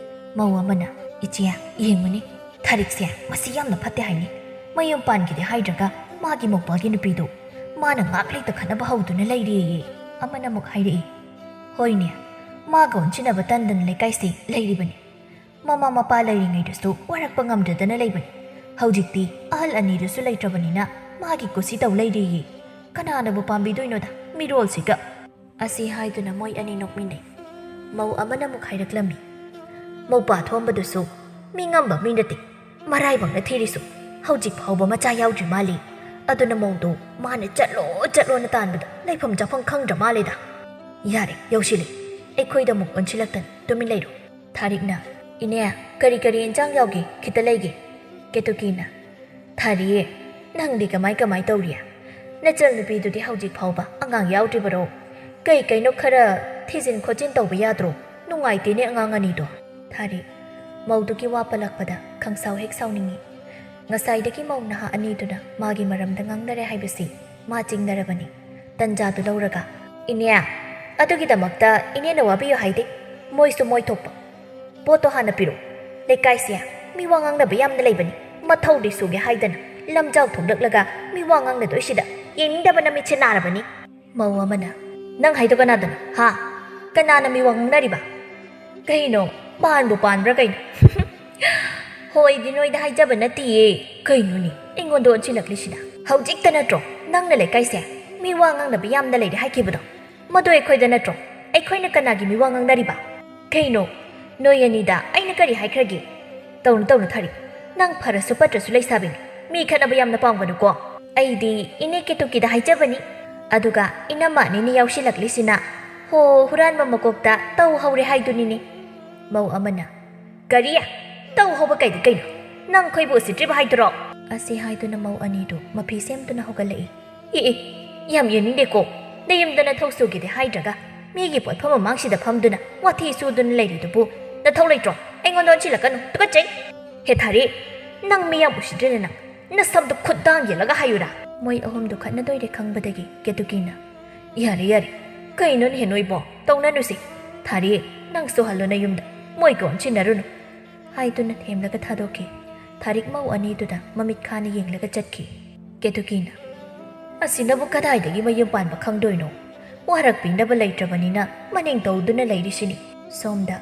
ꯃꯧ ꯑꯃꯅ, "ꯏꯆꯦ, ꯌꯦꯡꯉꯨꯅꯦ, ꯊꯥꯔꯤꯛꯁꯦ ꯃꯁꯤ ꯌꯥꯝꯅ ꯐꯠꯇꯦ ꯍꯥꯏꯅꯤ꯫ ꯃꯌꯨꯝ ꯄꯥꯟꯈꯤꯗꯦ ꯍꯥꯏꯗ꯭ꯔꯒ ꯃꯥꯒꯤ ꯃꯧꯄꯥꯒꯤ ꯅꯨꯄꯤꯗꯨ ꯃꯥꯅ ꯉꯥꯛ ꯂꯩꯇ ꯈꯠꯅꯕ ꯍꯧꯗꯨꯅ ꯂꯩꯔꯦꯌꯦ꯫" ꯑꯃꯅ ꯑꯃꯨꯛ ꯍꯥꯏꯔꯛꯏ, "ꯍꯣꯏꯅꯦ, ꯃꯥꯒ ꯑꯣꯟꯁꯤꯟꯅꯕ ꯇꯟꯗꯅ ꯂꯩꯀꯥꯏꯁꯦ ꯂꯩꯔꯤꯕꯅꯤ꯫ ꯃꯃꯥ ꯃꯄꯥ ꯂꯩꯔꯤꯉꯩꯗꯁꯨ ꯋꯥꯔꯛꯄ ꯉꯝꯗꯗꯅ ꯂꯩꯕꯅꯤ꯫ ꯍꯧꯖꯤꯛꯇꯤ ꯑꯍꯜ ꯑꯅꯤꯗꯨꯁꯨ ꯂꯩꯇ꯭ꯔꯕꯅꯤꯅ ꯃꯥꯒꯤ ꯀꯨꯁꯤ ꯇꯧ ꯂꯩꯔꯦꯌꯦ꯫ ꯀꯅꯥꯅꯕꯨ ꯄꯥꯝꯕꯤꯗꯣꯏꯅꯣꯗ ꯃꯤꯔꯣꯜꯁꯤꯒ?" ꯑꯁꯤ ꯍꯥꯏꯗꯨꯅ ꯃꯣꯏ ꯑꯅꯤ ꯅꯣꯛꯃꯤꯟꯅꯩ꯫ ꯃꯧ ꯑꯃꯅ ꯑꯃꯨꯛ ꯍꯥꯏꯔꯛꯂꯝꯃꯤ, "ꯃꯧꯄꯥ ꯊꯣꯝꯕꯗꯨꯁꯨ ꯃꯤ ꯉꯝꯕ ꯃꯤ ꯅꯠꯇꯦ, ꯃꯔꯥꯏꯕꯛꯅ ꯊꯤꯔꯤꯁꯨ ꯍꯧꯖꯤꯛ ꯐꯥꯎꯕ ꯃꯆꯥ ꯌꯥꯎꯗ꯭ꯔꯤ ꯃꯥꯜꯂꯤ꯫ ꯑꯗꯨꯅ ꯃꯧꯗꯨ ꯃꯥꯅ ꯆꯠꯂꯣ ꯆꯠꯂꯣꯅ ꯇꯥꯟꯕꯗ ꯂꯩꯐꯝ ꯆꯥꯐꯝ ꯈꯪꯗ꯭ꯔ ꯃꯥꯜꯂꯦꯗ꯫ ꯌꯥꯔꯦ, ꯌꯧꯁꯤꯜꯂꯦ, ꯑꯩꯈꯣꯏꯗ ꯑꯃꯨꯛ ꯑꯣꯟꯁꯤꯜꯂꯛꯇꯅ ꯇꯨꯃꯤꯟ ꯂꯩꯔꯣ꯫" ꯊꯥꯔꯤꯛꯅ, "ꯏꯅꯦ, ꯀꯔꯤ ꯀꯔꯤ ꯏꯟꯖꯥꯡ ꯌꯥꯎꯒꯦ? ꯈꯤꯇ ꯂꯩꯒꯦ꯫" ꯀꯦꯇꯨꯀꯤꯅ, "ꯊꯥꯔꯤ, ꯅꯪꯗꯤ ꯀꯃꯥꯏ ꯀꯃꯥꯏ ꯇꯧꯔꯤ? ꯅꯆꯜ ꯅꯨꯄꯤꯗꯨꯗꯤ ꯍꯧꯖꯤꯛ ꯐꯥꯎꯕ ꯑꯉꯥꯡ ꯌꯥꯎꯗ꯭ꯔꯤꯕꯔꯣ? ꯀꯩ ꯀꯩꯅꯣ ꯈꯔ ꯊꯤꯖꯤꯟ ꯈꯣꯠꯆꯤꯟ ꯇꯧꯕ ꯌꯥꯗ꯭ꯔꯣ? ꯅꯨꯡꯉꯥꯏꯇꯦꯅꯦ ꯑꯉꯥꯡ ꯑꯅꯤꯗꯣ꯫" ꯊꯥꯔꯤ ꯃꯧꯗꯨꯒꯤ ꯋꯥ ꯄꯜꯂꯛꯄꯗ ꯈꯪꯁꯥꯎ ꯍꯦꯛ ꯁꯥꯎꯅꯤꯡꯏ꯫ ꯉꯁꯥꯏꯗꯒꯤ ꯃꯧ ꯅꯍꯥ ꯑꯅꯤꯗꯨꯅ ꯃꯥꯒꯤ ꯃꯔꯝꯗ ꯉꯥꯡꯅꯔꯦ ꯍꯥꯏꯕꯁꯤ ꯃꯥ ꯆꯤꯡꯅꯔꯕꯅꯤ꯫ ꯇꯟꯖꯥꯗꯨ ꯂꯧꯔꯒ, "ꯏꯅꯦ, ꯑꯗꯨꯒꯤꯗꯃꯛꯇ ꯏꯅꯦꯅ ꯋꯥꯕꯤꯌꯨ ꯍꯥꯏꯗꯦ꯫ ꯃꯣꯏꯁꯨ ꯃꯣꯏ ꯊꯣꯛꯄ꯫ ꯄꯣꯠꯇꯣ ꯍꯥꯟꯅ ꯄꯤꯔꯛꯑꯣ꯫ ꯂꯩꯀꯥꯏꯁꯦ ꯃꯤ ꯋꯥ ꯉꯥꯡꯅꯕ ꯌꯥꯝꯅ ꯂꯩꯕꯅꯤ꯫ ꯃꯊꯧꯗꯤ ꯁꯨꯒꯦ ꯍꯥꯏꯗꯅ ꯂꯝꯖꯥꯎ ꯊꯣꯛꯂꯛꯂꯒ ꯃꯤ ꯋꯥ ꯉꯥꯡꯅꯗꯣꯏꯁꯤꯗ ꯌꯦꯡꯅꯤꯡꯗꯕꯅ ꯃꯤꯠꯁꯦ ꯅꯥꯔꯕꯅꯤ꯫" ꯃꯧ ꯑꯃꯅ, "ꯅꯪ ꯍꯥꯏꯗꯣ ꯀꯅꯥꯗꯅꯣ? ꯍꯥ? ꯀꯅꯥꯅ ꯃꯤ ꯋꯥ ꯉꯥꯡꯅꯔꯤꯕ? ꯀꯩꯅꯣ, ꯄꯥꯟꯕꯨ ꯄꯥꯟꯕ꯭ꯔꯥ ꯀꯩꯅꯣ?" "ꯍꯣꯏꯗꯤ ꯅꯣꯏꯗ ꯍꯥꯏꯖꯕ ꯅꯠꯇꯤꯌꯦ꯫ ꯀꯩꯅꯣꯅꯦ, ꯑꯩꯉꯣꯟꯗ ꯑꯣꯟꯁꯤꯜꯂꯛꯂꯤꯁꯤꯅ? ꯍꯧꯖꯤꯛꯇ ꯅꯠꯇ꯭ꯔꯣ ꯅꯪꯅ ꯂꯩꯀꯥꯏꯁꯦ ꯃꯤ ꯋꯥ ꯉꯥꯡꯅꯕ ꯌꯥꯝꯅ ꯂꯩꯔꯦ ꯍꯥꯏꯈꯤꯕꯗꯣ? ꯃꯗꯨ ꯑꯩꯈꯣꯏꯗ ꯅꯠꯇ꯭ꯔꯣ? ꯑꯩꯈꯣꯏꯅ ꯀꯅꯥꯒꯤ ꯃꯤꯋꯥ ꯉꯥꯡꯅꯔꯤꯕ? ꯀꯩꯅꯣ? ꯅꯣꯏ ꯑꯅꯤꯗ ꯑꯩꯅ ꯀꯔꯤ ꯍꯥꯏꯈ꯭ꯔꯒꯦ? ꯇꯧꯅꯨ, ꯇꯧꯅꯨ, ꯊꯥꯔꯤ꯫ ꯅꯪ ꯐꯔꯁꯨ ꯐꯠꯇ꯭ꯔꯁꯨ ꯂꯩꯁꯥꯕꯤꯅꯤ꯫ ꯃꯤ ꯈꯠꯅꯕ ꯌꯥꯝꯅ ꯄꯥꯝꯒꯅꯨꯀꯣ꯫ ꯑꯩꯗꯤ ꯏꯅꯦ ꯀꯦꯇꯨꯀꯤꯗ ꯍꯥꯏꯖꯕꯅꯤ꯫ ꯑꯗꯨꯒ ꯏꯅꯝꯃ ꯑꯅꯤꯅ ꯌꯥꯎꯁꯤꯜꯂꯛꯂꯤꯁꯤꯅ, ꯍꯣ, ꯍꯨꯔꯥꯟꯕ ꯃꯀꯣꯛꯇ ꯇꯧ ꯍꯧꯔꯦ ꯍꯥꯏꯗꯨꯅꯤꯅꯦ꯫ ꯃꯧ ꯑꯃꯅ, "ꯀꯔꯤ? ꯇꯧ ꯍꯧꯕ ꯀꯩꯗꯤ ꯀꯩꯅꯣ? ꯅꯪ ꯑꯩꯈꯣꯏꯕꯨ ꯎꯁꯤꯠꯇ꯭ꯔꯤꯕ ꯍꯥꯏꯗꯨꯔꯣ?" ꯑꯁꯤ ꯍꯥꯏꯗꯨꯅ ꯃꯧ ꯑꯅꯤꯗꯨ ꯃꯐꯤ ꯁꯦꯝꯗꯨꯅ ꯍꯧꯒꯠꯂꯛꯏ꯫ "ꯑꯦ, ꯑꯦ, ꯌꯥꯝ ꯌꯦꯡꯅꯤꯡꯗꯦꯀꯣ꯫ ꯅꯌꯨꯝꯗ ꯅꯊꯧ ꯁꯨꯒꯦꯗꯤ ꯍꯥꯏꯗ꯭ꯔꯒ ꯃꯤꯒꯤ ꯄꯣꯠꯐꯝ ꯃꯃꯥꯡꯁꯤꯗ ꯐꯝꯗꯨꯅ ꯋꯥꯊꯤ ꯁꯨꯗꯨꯅ ꯂꯩꯔꯤꯗꯨꯕꯨ ꯅꯊꯧ ꯂꯩꯇ꯭ꯔꯣ? ꯑꯩꯉꯣꯟꯗ ꯑꯣꯟꯁꯤꯜꯂꯛꯀꯅꯨ, ꯇꯨꯀꯠꯆꯩ!" "ꯍꯦ ꯊꯥꯔꯤ, ꯅꯪ ꯃꯤ ꯌꯥꯝ ꯎꯁꯤꯠꯇ꯭ꯔꯦꯅꯦ ꯅꯪ꯫ ꯅꯁꯝꯗꯨ ꯈꯨꯠ ꯇꯥꯡ ꯌꯦꯜꯂꯒ ꯍꯥꯏꯌꯨꯔꯥ?" ꯃꯣꯏ ꯑꯍꯨꯝꯗꯨ ꯈꯠꯅꯗꯣꯏꯔꯦ ꯈꯪꯕꯗꯒꯤ ꯀꯦꯇꯨꯀꯤꯅ, "ꯌꯥꯔꯦ, ꯌꯥꯔꯦ, ꯀꯩꯅꯣꯅꯦꯍꯦ ꯅꯣꯏꯕꯣ? ꯇꯧꯅꯅꯨꯁꯦ꯫ ꯊꯥꯔꯤ, ꯅꯪꯁꯨ ꯍꯜꯂꯣ ꯅꯌꯨꯝꯗ꯫ ꯃꯣꯏꯒ ꯑꯣꯟꯁꯤꯟꯅꯔꯨꯅꯨ," ꯍꯥꯏꯗꯨꯅ ꯊꯦꯝꯂꯒ ꯊꯥꯗꯣꯛꯈꯤ꯫ ꯊꯥꯔꯤꯛ ꯃꯧ ꯑꯅꯤꯗꯨꯗ ꯃꯃꯤꯠ ꯈꯥꯅ ꯌꯦꯡꯂꯒ ꯆꯠꯈꯤ꯫ ꯀꯦꯇꯨꯀꯤꯅ, "ꯑꯁꯤꯅꯕꯨ ꯀꯗꯥꯏꯗꯒꯤ ꯃꯌꯨꯝ ꯄꯥꯟꯕ ꯈꯪꯗꯣꯏꯅꯣ? ꯋꯥꯔꯛꯄꯤꯅꯕ ꯂꯩꯇ꯭ꯔꯕꯅꯤꯅ ꯃꯅꯤꯡ ꯇꯧꯗꯨꯅ ꯂꯩꯔꯤꯁꯤꯅꯤ꯫" ꯁꯣꯝꯗ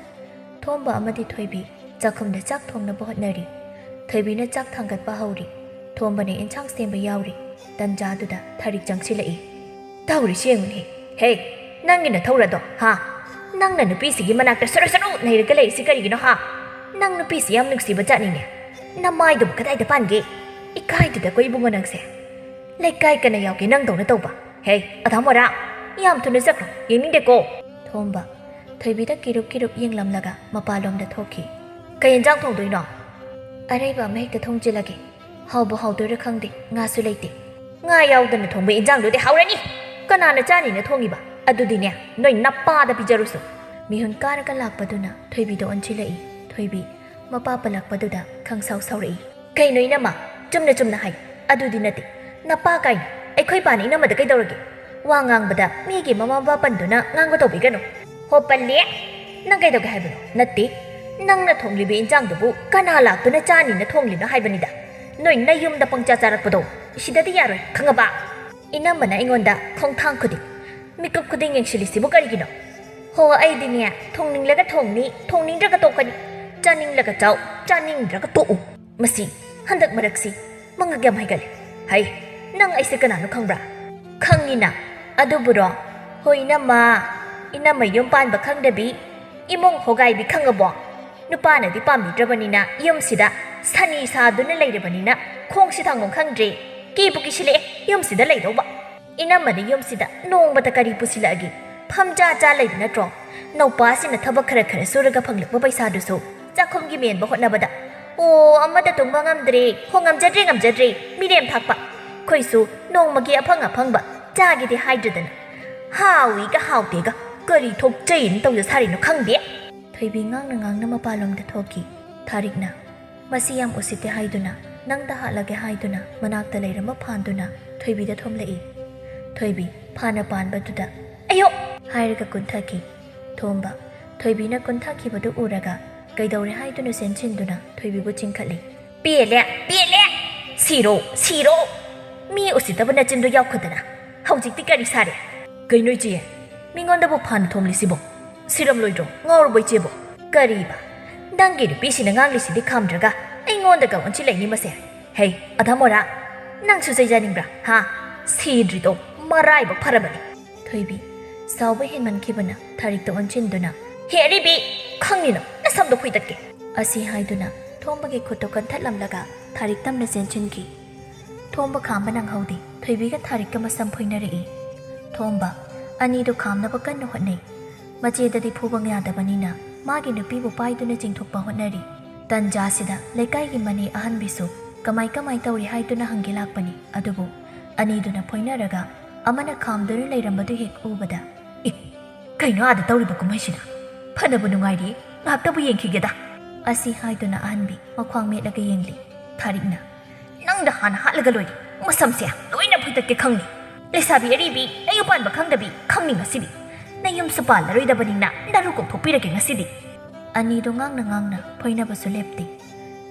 ꯊꯣꯝꯕ ꯑꯃꯗꯤ ꯊꯣꯏꯕꯤ ꯆꯥꯛꯈꯨꯝꯗ ꯆꯥꯛ ꯊꯣꯡꯅꯕ ꯍꯣꯠꯅꯔꯤ꯫ ꯊꯣꯏꯕꯤꯅ ꯆꯥꯛ ꯊꯥꯡꯒꯠꯄ ꯍꯧꯔꯤ꯫ ꯊꯣꯝꯕꯅ ꯏꯟꯁꯥꯡ ꯁꯦꯝꯕ ꯌꯥꯎꯔꯤ꯫ ꯇꯟꯖꯥꯗꯨꯗ ꯊꯥꯔꯤꯛ ꯆꯪꯁꯤꯜꯂꯛꯏ꯫ "ꯇꯧꯔꯤꯁꯤ ꯌꯦꯡꯉꯨꯅꯦ꯫ ꯍꯦ, ꯅꯪꯒꯤ ꯅꯊꯧꯔꯗꯣ, ꯍꯥ? ꯅꯪꯅ ꯅꯨꯄꯤꯁꯤꯒꯤ ꯃꯅꯥꯛꯇ ꯁꯔꯨ ꯁꯔꯨ ꯅꯩꯔꯒ ꯂꯩꯔꯤꯁꯤ ꯀꯔꯤꯒꯤꯅꯣ, ꯍꯥ? ꯅꯪ ꯅꯨꯄꯤꯁꯤ ꯌꯥꯝ ꯅꯨꯡꯁꯤꯕ ꯖꯥꯠꯅꯤꯅꯦ꯫ ꯅꯃꯥꯏꯗꯨꯕꯨ ꯀꯗꯥꯏꯗ ꯄꯥꯟꯒꯦ? ꯏꯀꯥꯏꯗꯗꯀꯣ ꯏꯕꯨꯡꯉꯣ ꯅꯪꯁꯦ꯫ ꯂꯩꯀꯥꯏ ꯀꯅꯥ ꯌꯥꯎꯒꯦ ꯅꯪꯗꯧꯅ ꯇꯧꯕ? ꯍꯦ, ꯑꯙꯥ ꯃꯣꯔꯥ, ꯌꯥꯝ ꯊꯨꯅ ꯆꯠꯈ꯭ꯔꯣ, ꯌꯦꯡꯅꯤꯡꯗꯦꯀꯣ꯫" ꯊꯣꯝꯕ ꯊꯣꯏꯕꯤꯗ ꯀꯤꯔꯨꯞ ꯀꯤꯔꯨꯞ ꯌꯦꯡꯂꯝꯂꯒ ꯃꯄꯥꯟꯂꯣꯝꯗ ꯊꯣꯛꯈꯤ꯫ "ꯀꯩ ꯌꯦꯟꯖꯥꯡ ꯊꯣꯡꯗꯣꯏꯅꯣ?" "ꯑꯔꯩꯕ ꯑꯃ ꯍꯦꯛꯇ ꯊꯣꯡꯖꯤꯜꯂꯒꯦ꯫ ꯍꯥꯎꯕ ꯍꯥꯎꯗꯣꯏꯔꯥ ꯈꯪꯗꯦ, ꯉꯥꯁꯨ ꯂꯩꯇꯦ꯫" "ꯉꯥ ꯌꯥꯎꯗꯅ ꯊꯣꯡꯕ ꯏꯟꯖꯥꯡꯗꯨꯗꯤ ꯍꯥꯎꯔꯅꯤ꯫ ꯀꯅꯥꯅ ꯆꯥꯅꯤꯅ ꯊꯣꯡꯉꯤꯕ? ꯑꯗꯨꯗꯤꯅꯦ, ꯅꯣꯏ ꯅꯄꯥꯗ ꯄꯤꯖꯔꯨꯁꯨ꯫" ꯃꯤꯍꯨꯟ ꯀꯥꯔꯒ ꯂꯥꯛꯄꯗꯨꯅ ꯊꯣꯏꯕꯤꯗ ꯑꯣꯟꯁꯤꯜꯂꯛꯏ꯫ ꯊꯣꯏꯕꯤ ꯃꯄꯥ ꯄꯜꯂꯛꯄꯗꯨꯗ ꯈꯪꯁꯥꯎ ꯁꯥꯎꯔꯛꯏ꯫ "ꯀꯩꯅꯣ ꯏꯅꯝꯃ? ꯆꯨꯝꯅ ꯆꯨꯝꯅ ꯍꯥꯏ꯫ ꯑꯗꯨꯗꯤ ꯅꯠꯇꯦ꯫ ꯅꯄꯥ ꯀꯥꯏꯅ꯫ ꯑꯩꯈꯣꯏ ꯄꯥꯅ ꯏꯅꯝꯃꯗ ꯀꯩꯗꯧꯔꯒꯦ? ꯋꯥ ꯉꯥꯡꯕꯗ ꯃꯤꯒꯤ ꯃꯃꯥ ꯃꯄꯥ ꯄꯟꯗꯨꯅ ꯉꯥꯡꯕ ꯇꯧꯕꯤꯒꯅꯨ꯫" "ꯍꯣ ꯄꯜꯂꯦ꯫ ꯅꯪ ꯀꯩꯗꯧꯒꯦ ꯍꯥꯏꯕꯅꯣ?" "ꯅꯠꯇꯦ꯫ ꯅꯪꯅ ꯊꯣꯡꯂꯤꯕ ꯏꯟꯖꯥꯡꯗꯨꯕꯨ ꯀꯅꯥ ꯂꯥꯛꯇꯨꯅ ꯆꯥꯅꯤꯅ ꯊꯣꯡꯂꯤꯅꯣ ꯍꯥꯏꯕꯅꯤꯗ꯫ ꯅꯣꯏ ꯅꯌꯨꯝꯗ ꯄꯪꯆꯥ ꯆꯥꯔꯛꯄꯗꯣ ꯁꯤꯗꯗꯤ ꯌꯥꯔꯣꯏ, ꯈꯪꯉꯕ?" ꯏꯅꯝꯃꯅ ꯑꯩꯉꯣꯟꯗ ꯈꯣꯡꯊꯥꯡ ꯈꯨꯗꯤꯡ, ꯃꯤꯀꯨꯞ ꯈꯨꯗꯤꯡ ꯌꯦꯡꯁꯤꯜꯂꯤꯁꯤꯕꯨ ꯀꯔꯤꯒꯤꯅꯣ? ꯍꯣ, ꯑꯩꯗꯤꯅꯦ, ꯊꯣꯡꯅꯤꯡꯂꯒ ꯊꯣꯡꯅꯤ, ꯊꯣꯡꯅꯤꯡꯗ꯭ꯔꯒ ꯇꯣꯛꯀꯅꯤ꯫ ꯆꯥꯅꯤꯡꯂꯒ ꯆꯥꯎ, ꯆꯥꯅꯤꯡꯗ꯭ꯔꯒ ꯇꯣꯛꯎ꯫ ꯃꯁꯤ ꯍꯟꯗꯛ ꯃꯔꯛꯁꯤ ꯃꯉꯛ ꯌꯥꯝ ꯍꯥꯏꯒꯠꯂꯦ꯫ ꯍꯩ, ꯅꯪ ꯑꯩꯁꯦ ꯀꯅꯥꯅꯣ ꯈꯪꯕ꯭ꯔꯥ? ꯈꯪꯉꯤꯅ꯫ ꯑꯗꯨꯕꯨꯔꯣ? ꯍꯣꯏ, ꯏꯅꯝꯃ꯫ ꯏꯅꯝꯃ ꯌꯨꯝ ꯄꯥꯟꯕ ꯈꯪꯗꯕꯤ, ꯏꯃꯨꯡ ꯍꯣꯒꯥꯏꯕꯤ ꯈꯪꯉꯕꯣ? ꯅꯨꯄꯥꯅꯗꯤ ꯄꯥꯝꯕꯤꯗ꯭ꯔꯕꯅꯤꯅ ꯌꯨꯝꯁꯤꯗ ꯁꯅꯤ ꯁꯥꯗꯨꯅ ꯂꯩꯔꯕꯅꯤꯅ ꯈꯣꯡꯁꯤ ꯊꯥꯡꯐꯝ ꯈꯪꯗ꯭ꯔꯦ꯫ ꯀꯤꯕꯨ ꯀꯤꯁꯤꯜꯂꯛꯑꯦ ꯌꯨꯝꯁꯤꯗ ꯂꯩꯗꯧꯕ꯫ ꯏꯅꯝꯃꯗꯤ ꯌꯨꯝꯁꯤꯗ ꯅꯣꯡꯃꯇ ꯀꯔꯤ ꯄꯨꯁꯤꯜꯂꯛꯑꯒꯦ? ꯐꯝꯖꯥ ꯆꯥ ꯂꯩꯕ ꯅꯠꯇ꯭ꯔꯣ? ꯅꯧꯄꯥꯁꯤꯅ ꯊꯕꯛ ꯈꯔ ꯈꯔ ꯁꯨꯔꯒ ꯐꯪꯂꯛꯄ ꯄꯩꯁꯥꯗꯨꯁꯨ ꯆꯥꯛꯈꯨꯝꯒꯤ ꯃꯦꯟꯕ ꯍꯣꯠꯅꯕꯗ꯫ ꯑꯣ, ꯑꯃꯠꯇ ꯇꯨꯝꯕ ꯉꯝꯗ꯭ꯔꯦ꯫ ꯍꯣ, ꯉꯝꯖꯗ꯭ꯔꯦ, ꯉꯝꯖꯗ꯭ꯔꯦ꯫ ꯃꯤꯔꯦꯝ ꯊꯥꯛꯄ꯫ ꯑꯩꯈꯣꯏꯁꯨ ꯅꯣꯡꯃꯒꯤ ꯑꯐꯪ ꯑꯐꯪꯕ ꯆꯥꯒꯦꯗꯤ ꯍꯥꯏꯗ꯭ꯔꯗꯅ꯫ ꯍꯥꯎꯏꯒ ꯍꯥꯎꯇꯦꯒ ꯀꯔꯤ ꯊꯣꯛꯆꯩꯅ ꯇꯧꯖ ꯁꯥꯔꯤꯅꯣ ꯈꯪꯗꯦ꯫ ꯊꯣꯏꯕꯤ ꯉꯥꯡꯅ ꯉꯥꯡꯅ ꯃꯄꯥꯟꯂꯣꯝꯗ ꯊꯣꯛꯈꯤ꯫ ꯊꯥꯔꯤꯛꯅ ꯃꯁꯤ ꯌꯥꯝ ꯎꯁꯤꯠꯇꯦ ꯍꯥꯏꯗꯨꯅ, ꯅꯪꯗ ꯍꯥꯠꯂꯒꯦ ꯍꯥꯏꯗꯨꯅ ꯃꯅꯥꯛꯇ ꯂꯩꯔꯝꯕ ꯐꯥꯟꯗꯨꯅ ꯊꯣꯏꯕꯤꯗ ꯊꯣꯝꯂꯛꯏ꯫ ꯊꯣꯏꯕꯤ ꯐꯥꯟꯅ ꯄꯥꯟꯕꯗꯨꯗ "ꯑꯌꯣ!" ꯍꯥꯏꯔꯒ ꯀꯨꯟꯊꯈꯤ꯫ ꯊꯣꯝꯕ ꯊꯣꯏꯕꯤꯅ ꯀꯨꯟꯊꯈꯤꯕꯗꯨ ꯎꯔꯒ ꯀꯩꯗꯧꯔꯦ ꯍꯥꯏꯗꯨꯅ ꯆꯦꯟꯁꯤꯟꯗꯨꯅ ꯊꯣꯏꯕꯤꯕꯨ ꯆꯤꯡꯈꯠꯂꯤ꯫ "ꯄꯦꯜꯂꯦ, ꯄꯦꯜꯂꯦ! ꯁꯤꯔꯣ, ꯁꯤꯔꯣ! ꯃꯤ ꯎꯁꯤꯠꯇꯕ ꯅꯆꯤꯟꯗꯣ ꯌꯥꯎꯈꯗꯅ ꯍꯧꯖꯤꯛꯇꯤ ꯀꯔꯤ ꯁꯥꯔꯦ?" "ꯀꯩꯅꯣ ꯏꯆꯦ? ꯃꯤꯉꯣꯟꯗꯕꯨ ꯐꯥꯟꯅ ꯊꯣꯝꯂꯤꯁꯤꯕꯣ? ꯁꯤꯔꯝꯂꯣꯏꯗ꯭ꯔꯣ? ꯉꯥꯎꯔꯕꯣ ꯏꯆꯦꯕꯣ?" "ꯀꯔꯤꯕ? ꯅꯪꯒꯤ ꯅꯨꯄꯤꯁꯤꯅ ꯉꯥꯡꯂꯤꯁꯤꯗꯤ ꯈꯥꯝꯗ꯭ꯔꯒ ꯑꯩꯉꯣꯟꯗꯒ ꯑꯣꯟꯁꯤꯜꯂꯛꯏꯅꯤ ꯃꯁꯦ꯫ ꯍꯩ, ꯑꯙꯥ ꯃꯣꯔꯥ, ꯅꯪꯁꯨ ꯆꯩꯖꯅꯤꯡꯕ꯭ꯔꯥ? ꯍꯥ? ꯁꯤꯗ꯭ꯔꯤꯗꯣ ꯃꯔꯥꯏꯕꯛ ꯐꯔꯕꯅꯤ꯫" ꯊꯣꯏꯕꯤ ꯁꯥꯎꯕ ꯍꯦꯟꯃꯟꯈꯤꯕꯅ ꯊꯥꯔꯤꯛꯇ ꯑꯣꯟꯁꯤꯟꯗꯨꯅ, "ꯍꯦ ꯑꯔꯤꯕꯤ, ꯈꯪꯅꯤꯅ ꯅꯁꯝꯗꯣ ꯐꯣꯏꯗꯠꯀꯦ!" ꯑꯁꯤ ꯍꯥꯏꯗꯨꯅ ꯊꯣꯝꯕꯒꯤ ꯈꯨꯠꯇꯨ ꯀꯟꯊꯠꯂꯝꯂꯒ ꯊꯥꯔꯤꯛ ꯇꯝꯅ ꯆꯦꯟꯁꯤꯟꯈꯤ꯫ ꯊꯣꯝꯕ ꯈꯥꯝꯕ ꯅꯪꯍꯧꯗꯦ꯫ ꯊꯣꯏꯕꯤꯒ ꯊꯥꯔꯤꯛꯀ ꯃꯁꯝ ꯐꯣꯏꯅꯔꯛꯏ꯫ ꯊꯣꯝꯕ ꯑꯅꯤꯗꯨ ꯈꯥꯝꯅꯕ ꯀꯟꯅ ꯍꯣꯠꯅꯩ꯫ ꯃꯆꯦꯗꯗꯤ ꯐꯨꯕ ꯌꯥꯗꯕꯅꯤꯅ ꯃꯥꯒꯤ ꯅꯨꯄꯤꯕꯨ ꯄꯥꯏꯗꯨꯅ ꯆꯤꯡꯊꯣꯛꯄ ꯍꯣꯠꯅꯔꯤ꯫ ꯇꯟꯖꯥꯁꯤꯗ ꯂꯩꯀꯥꯏꯒꯤ ꯃꯅꯦ ꯑꯍꯟꯕꯤꯁꯨ ꯀꯃꯥꯏ ꯀꯃꯥꯏ ꯇꯧꯔꯤ ꯍꯥꯏꯗꯨꯅ ꯍꯪꯒꯦ ꯂꯥꯛꯄꯅꯤ꯫ ꯑꯗꯨꯕꯨ ꯑꯅꯤꯗꯨꯅ ꯐꯣꯏꯅꯔꯒ ꯑꯃꯅ ꯈꯥꯝꯗꯨꯅ ꯂꯩꯔꯝꯕꯗꯨ ꯍꯦꯛ ꯎꯕꯗ, "ꯑꯦ, ꯀꯩꯅꯣ ꯑꯥꯗ ꯇꯧꯔꯤꯕ ꯀꯨꯝꯍꯩꯁꯤꯅ? ꯐꯅꯕꯨ ꯅꯨꯡꯉꯥꯏꯔꯤ, ꯉꯥꯏꯍꯥꯛꯇꯕꯨ ꯌꯦꯡꯈꯤꯒꯦꯗ!" ꯑꯁꯤ ꯍꯥꯏꯗꯨꯅ ꯑꯍꯟꯕꯤ ꯃꯈ꯭ꯋꯥꯡ ꯃꯦꯠꯂꯒ ꯌꯦꯡꯂꯤ꯫ ꯊꯥꯔꯤꯛꯅ, "ꯅꯪꯗ ꯍꯥꯟꯅ ꯍꯥꯠꯂꯒ ꯂꯣꯏꯔꯦ, ꯃꯁꯝꯁꯦ ꯂꯣꯏꯅ ꯐꯣꯏꯇꯠꯀꯦ ꯈꯪꯅꯤ꯫ ꯂꯩꯁꯥꯕꯤ ꯑꯔꯤꯕꯤ, ꯅꯌꯨꯝ ꯄꯥꯟꯕ ꯈꯪꯗꯕꯤ, ꯈꯪꯅꯤ ꯉꯁꯤꯗꯤ꯫ ꯅꯌꯨꯝꯁꯨ ꯄꯥꯜꯂꯔꯣꯏꯗꯕꯅꯤꯅ ꯅꯔꯨ ꯀꯣꯛꯊꯣꯛꯄꯤꯔꯒꯦ ꯉꯁꯤꯗꯤ꯫" ꯑꯅꯤꯗꯨ ꯉꯥꯡꯅ ꯉꯥꯡꯅ ꯐꯣꯏꯅꯕꯁꯨ ꯂꯦꯞꯇꯦ꯫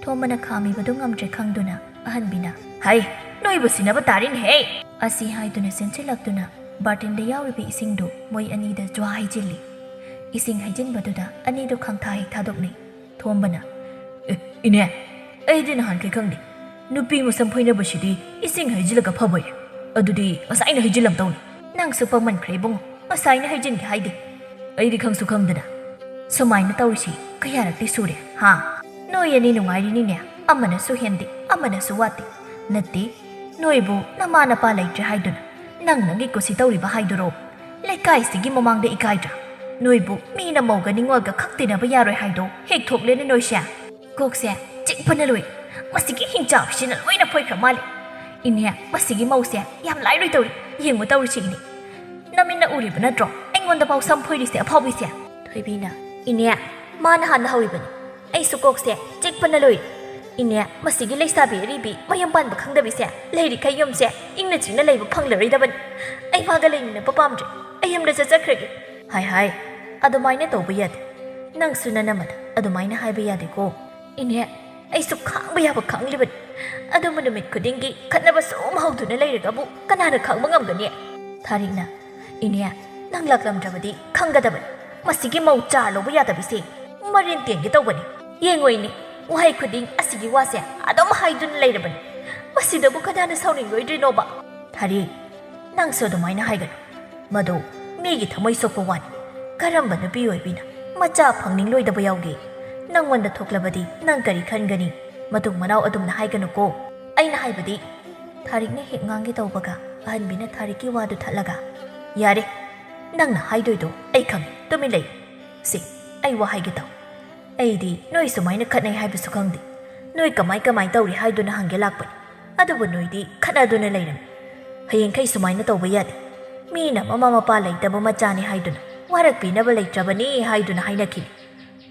ꯊꯣꯝꯕꯅ ꯈꯥꯝꯃꯤꯕꯗꯨ ꯉꯝꯗ꯭ꯔꯦ ꯈꯪꯗꯨꯅ ꯑꯍꯟꯕꯤꯅ, "ꯍꯩ, ꯅꯣꯏꯕꯨ ꯁꯤꯟꯅꯕ ꯇꯥꯔꯦꯅꯦꯍꯦ!" ꯑꯁꯤ ꯍꯥꯏꯗꯨꯅ ꯆꯦꯟꯁꯤꯜꯂꯛꯇꯨꯅ ꯕꯥꯔꯇꯤꯟꯗ ꯌꯥꯎꯔꯤꯕ ꯏꯁꯤꯡꯗꯨ ꯃꯣꯏ ꯑꯅꯤꯗ ꯖ꯭ꯋꯥ ꯍꯩꯖꯤꯜꯂꯤ꯫ ꯏꯁꯤꯡ ꯍꯩꯖꯤꯟꯕꯗꯨꯗ ꯑꯅꯤꯗꯨ ꯈꯪꯊꯥ ꯍꯦꯛ ꯊꯥꯗꯣꯛꯅꯩ꯫ ꯊꯣꯝꯕꯅ, "ꯑꯦ, ꯏꯅꯦ, ꯑꯩꯗꯤ ꯅꯍꯥꯟꯈꯩ ꯈꯪꯗꯦ꯫ ꯅꯨꯄꯤ ꯃꯁꯝ ꯐꯣꯏꯅꯕꯁꯤꯗꯤ ꯏꯁꯤꯡ ꯍꯩꯖꯤꯜꯂꯒ ꯐꯕ ꯌꯥꯏ꯫ ꯑꯗꯨꯗꯤ ꯉꯁꯥꯏꯅ ꯍꯩꯖꯤꯜꯂꯝꯗꯧꯅꯤ꯫" "ꯅꯪꯁꯨ ꯄꯪꯃꯟꯈ꯭ꯔꯦ ꯏꯕꯨꯡꯉꯣ, ꯉꯁꯥꯏꯅ ꯍꯩꯖꯤꯟꯒꯦ ꯍꯥꯏꯗꯦ꯫ ꯑꯩꯗꯤ ꯈꯪꯁꯨ ꯈꯪꯗꯅ꯫ ꯁꯨꯃꯥꯏꯅ ꯇꯧꯔꯤꯁꯤ ꯀꯌꯥꯔꯛꯇꯤ ꯁꯨꯔꯦ, ꯍꯥ? ꯅꯣꯏ ꯑꯅꯤ ꯅꯨꯡꯉꯥꯏꯔꯤꯅꯤꯅꯦ, ꯑꯃꯅꯁꯨ ꯍꯦꯟꯗꯦ, ꯑꯃꯅꯁꯨ ꯋꯥꯠꯇꯦ꯫ ꯅꯠꯇꯦ, ꯅꯣꯏꯕꯨ ꯅꯃꯥ ꯅꯄꯥ ꯂꯩꯇ꯭ꯔꯦ ꯍꯥꯏꯗꯨꯅ ꯅꯪ ꯅꯪꯒꯤ ꯀꯨꯁꯤ ꯇꯧꯔꯤꯕ ꯍꯥꯏꯗꯨꯔꯣ? ꯂꯩꯀꯥꯏꯁꯤꯒꯤ ꯃꯃꯥꯡꯗ ꯏꯀꯥꯏꯗ꯭ꯔꯥ? ꯅꯣꯏꯕꯨ ꯃꯤꯅ ꯃꯧꯒ ꯅꯤꯡꯉꯣꯜꯒ ꯈꯛ ꯇꯤꯟꯅꯕ ꯌꯥꯔꯣꯏ ꯍꯥꯏꯗꯣ ꯍꯦꯛ ꯊꯣꯛꯂꯦꯅꯦ ꯅꯣꯏꯁꯦ꯫ ꯀꯣꯛꯁꯦ ꯆꯤꯛꯄꯅ ꯂꯣꯏ꯫ ꯃꯁꯤꯒꯤ ꯍꯤꯡꯆꯥꯕꯤꯁꯤꯅ ꯂꯣꯏꯅ ꯐꯣꯏꯈ꯭ꯔ ꯃꯥꯜꯂꯦ꯫ ꯏꯅꯦ, ꯃꯁꯤꯒꯤ ꯃꯧꯁꯦ ꯌꯥꯝ ꯂꯥꯏꯔꯣꯏ ꯇꯧꯔꯤ꯫ ꯌꯦꯡꯉꯨ ꯇꯧꯔꯤꯁꯤ ꯏꯅꯦ꯫ ꯅꯃꯤꯠꯅ ꯎꯔꯤꯕ ꯅꯠꯇ꯭ꯔꯣ? ꯑꯩꯉꯣꯟꯗ ꯐꯥꯎ ꯁꯝ ꯐꯣꯏꯔꯤꯁꯦ ꯑꯐꯥꯎꯕꯤꯁꯦ꯫ ꯊꯣꯏꯕꯤꯅ, "ꯏꯅꯦ, ꯃꯥꯅ ꯍꯥꯟꯅ ꯍꯧꯔꯤꯕꯅꯤ꯫ ꯑꯩꯁꯨ ꯀꯣꯛꯁꯦ ꯆꯤꯛꯄꯅ ꯂꯣꯏꯔꯦ꯫ ꯏꯅꯦ, ꯃꯁꯤꯒꯤ ꯂꯩꯁꯥꯕꯤ ꯑꯔꯤꯕꯤ ꯃꯌꯨꯝ ꯄꯥꯟꯕ ꯈꯪꯗꯕꯤꯁꯦ ꯂꯩꯔꯤꯈꯩ ꯌꯨꯝꯁꯦ ꯏꯪꯅ ꯆꯤꯛꯅ ꯂꯩꯕ ꯐꯪꯂꯔꯣꯏꯗꯕꯅꯤ꯫ ꯑꯩ ꯃꯥꯒ ꯂꯩꯃꯤꯟꯅꯕ ꯄꯥꯝꯗ꯭ꯔꯦ꯫ ꯑꯩ ꯌꯨꯝꯗ ꯆꯠꯆꯈ꯭ꯔꯒꯦ꯫" "ꯍꯥꯏ ꯍꯥꯏ, ꯑꯗꯨꯃꯥꯏꯅ ꯇꯧꯕ ꯌꯥꯗꯦ꯫ ꯅꯪꯁꯨ ꯅꯅꯝꯃꯗ ꯑꯗꯨꯃꯥꯏꯅ ꯍꯥꯏꯕ ꯌꯥꯗꯦꯀꯣ꯫" "ꯏꯅꯦ, ꯑꯩꯁꯨ ꯈꯥꯡꯕ ꯌꯥꯕ ꯈꯥꯡꯂꯤꯕꯅꯤ꯫ ꯑꯗꯨꯕꯨ ꯅꯨꯃꯤꯠ ꯈꯨꯗꯤꯡꯒꯤ ꯈꯠꯅꯕ ꯁꯨꯝ ꯍꯧꯗꯨꯅ ꯂꯩꯔꯒꯕꯨ ꯀꯅꯥꯅ ꯈꯥꯡꯕ ꯉꯝꯒꯅꯤ?" ꯊꯥꯔꯤꯛꯅ, "ꯏꯅꯦ, ꯅꯪ ꯂꯥꯛꯂꯝꯗ꯭ꯔꯕꯗꯤ ꯈꯪꯒꯗꯕꯅꯤ꯫ ꯃꯁꯤꯒꯤ ꯃꯧ ꯆꯥ ꯂꯧꯕ ꯌꯥꯗꯕꯤꯁꯦ ꯃꯔꯤꯟ ꯇꯦꯟꯒꯦ ꯇꯧꯕꯅꯤ꯫ ꯌꯦꯡꯉꯣ ꯏꯅꯦ, ꯋꯥꯍꯩ ꯈꯨꯗꯤꯡ ꯑꯁꯤꯒꯤ ꯋꯥꯁꯦ ꯑꯗꯨꯝ ꯍꯥꯏꯗꯨꯅ ꯂꯩꯔꯕꯅꯤ꯫ ꯃꯁꯤꯗꯕꯨ ꯀꯅꯥꯅ ꯁꯥꯎꯅꯤꯡꯂꯣꯏꯗ꯭ꯔꯤꯅꯣꯕ?" "ꯊꯥꯔꯤꯛ, ꯅꯪꯁꯨ ꯑꯗꯨꯃꯥꯏꯅ ꯍꯥꯏꯒꯅꯨ꯫ ꯃꯗꯨ ꯃꯤꯒꯤ ꯊꯃꯣꯏ ꯁꯣꯛꯄ ꯋꯥꯅꯤ꯫ ꯀꯔꯝꯕ ꯅꯨꯄꯤ ꯑꯣꯏꯕꯤꯅ ꯃꯆꯥ ꯐꯪꯅꯤꯡꯂꯣꯏꯗꯕ ꯌꯥꯎꯒꯦ? ꯅꯪꯉꯣꯟꯗ ꯊꯣꯛꯂꯕꯗꯤ ꯅꯪ ꯀꯔꯤ ꯈꯟꯒꯅꯤ? ꯃꯇꯨꯡ ꯃꯅꯥꯎ ꯑꯗꯨꯝꯅ ꯍꯥꯏꯒꯅꯨꯀꯣ꯫ ꯑꯩꯅ ꯍꯥꯏꯕꯗꯤ꯫" ꯊꯥꯔꯤꯛꯅ ꯍꯦꯛ ꯉꯥꯡꯒꯦ ꯇꯧꯕꯒ ꯑꯍꯟꯕꯤꯅ ꯊꯥꯔꯤꯛꯀꯤ ꯋꯥꯗꯨ ꯊꯠꯂꯒ, "ꯌꯥꯔꯦ, ꯅꯪꯅ ꯍꯥꯏꯗꯣꯏꯗꯣ ꯑꯩ ꯈꯪꯉꯦ, ꯇꯨꯃꯤꯟ ꯂꯩ꯫ ꯁꯤ, ꯑꯩ ꯋꯥ ꯍꯥꯏꯒꯦ ꯇꯧ꯫ ꯑꯩꯗꯤ ꯅꯣꯏ ꯁꯨꯃꯥꯏꯅ ꯈꯠꯅꯩ ꯍꯥꯏꯕꯁꯨ ꯈꯪꯗꯦ꯫ ꯅꯣꯏ ꯀꯃꯥꯏ ꯀꯃꯥꯏ ꯇꯧꯔꯤ ꯍꯥꯏꯗꯨꯅ ꯍꯪꯒꯦ ꯂꯥꯛꯄꯅꯤ꯫ ꯑꯗꯨꯕꯨ ꯅꯣꯏꯗꯤ ꯈꯠꯅꯗꯨꯅ ꯂꯩꯔꯝꯃꯤ꯫ ꯍꯌꯦꯡꯈꯩ ꯁꯨꯃꯥꯏꯅ ꯇꯧꯕ ꯌꯥꯗꯦ꯫ ꯃꯤꯅ ꯃꯃꯥ ꯃꯄꯥ ꯂꯩꯇꯕ ꯃꯆꯥꯅꯤ ꯍꯥꯏꯗꯨꯅ, ꯋꯥꯔꯛꯄꯤꯅꯕ ꯂꯩꯇ꯭ꯔꯕꯅꯤ ꯍꯥꯏꯗꯨꯅ ꯍꯥꯏꯅꯈꯤꯅꯤ꯫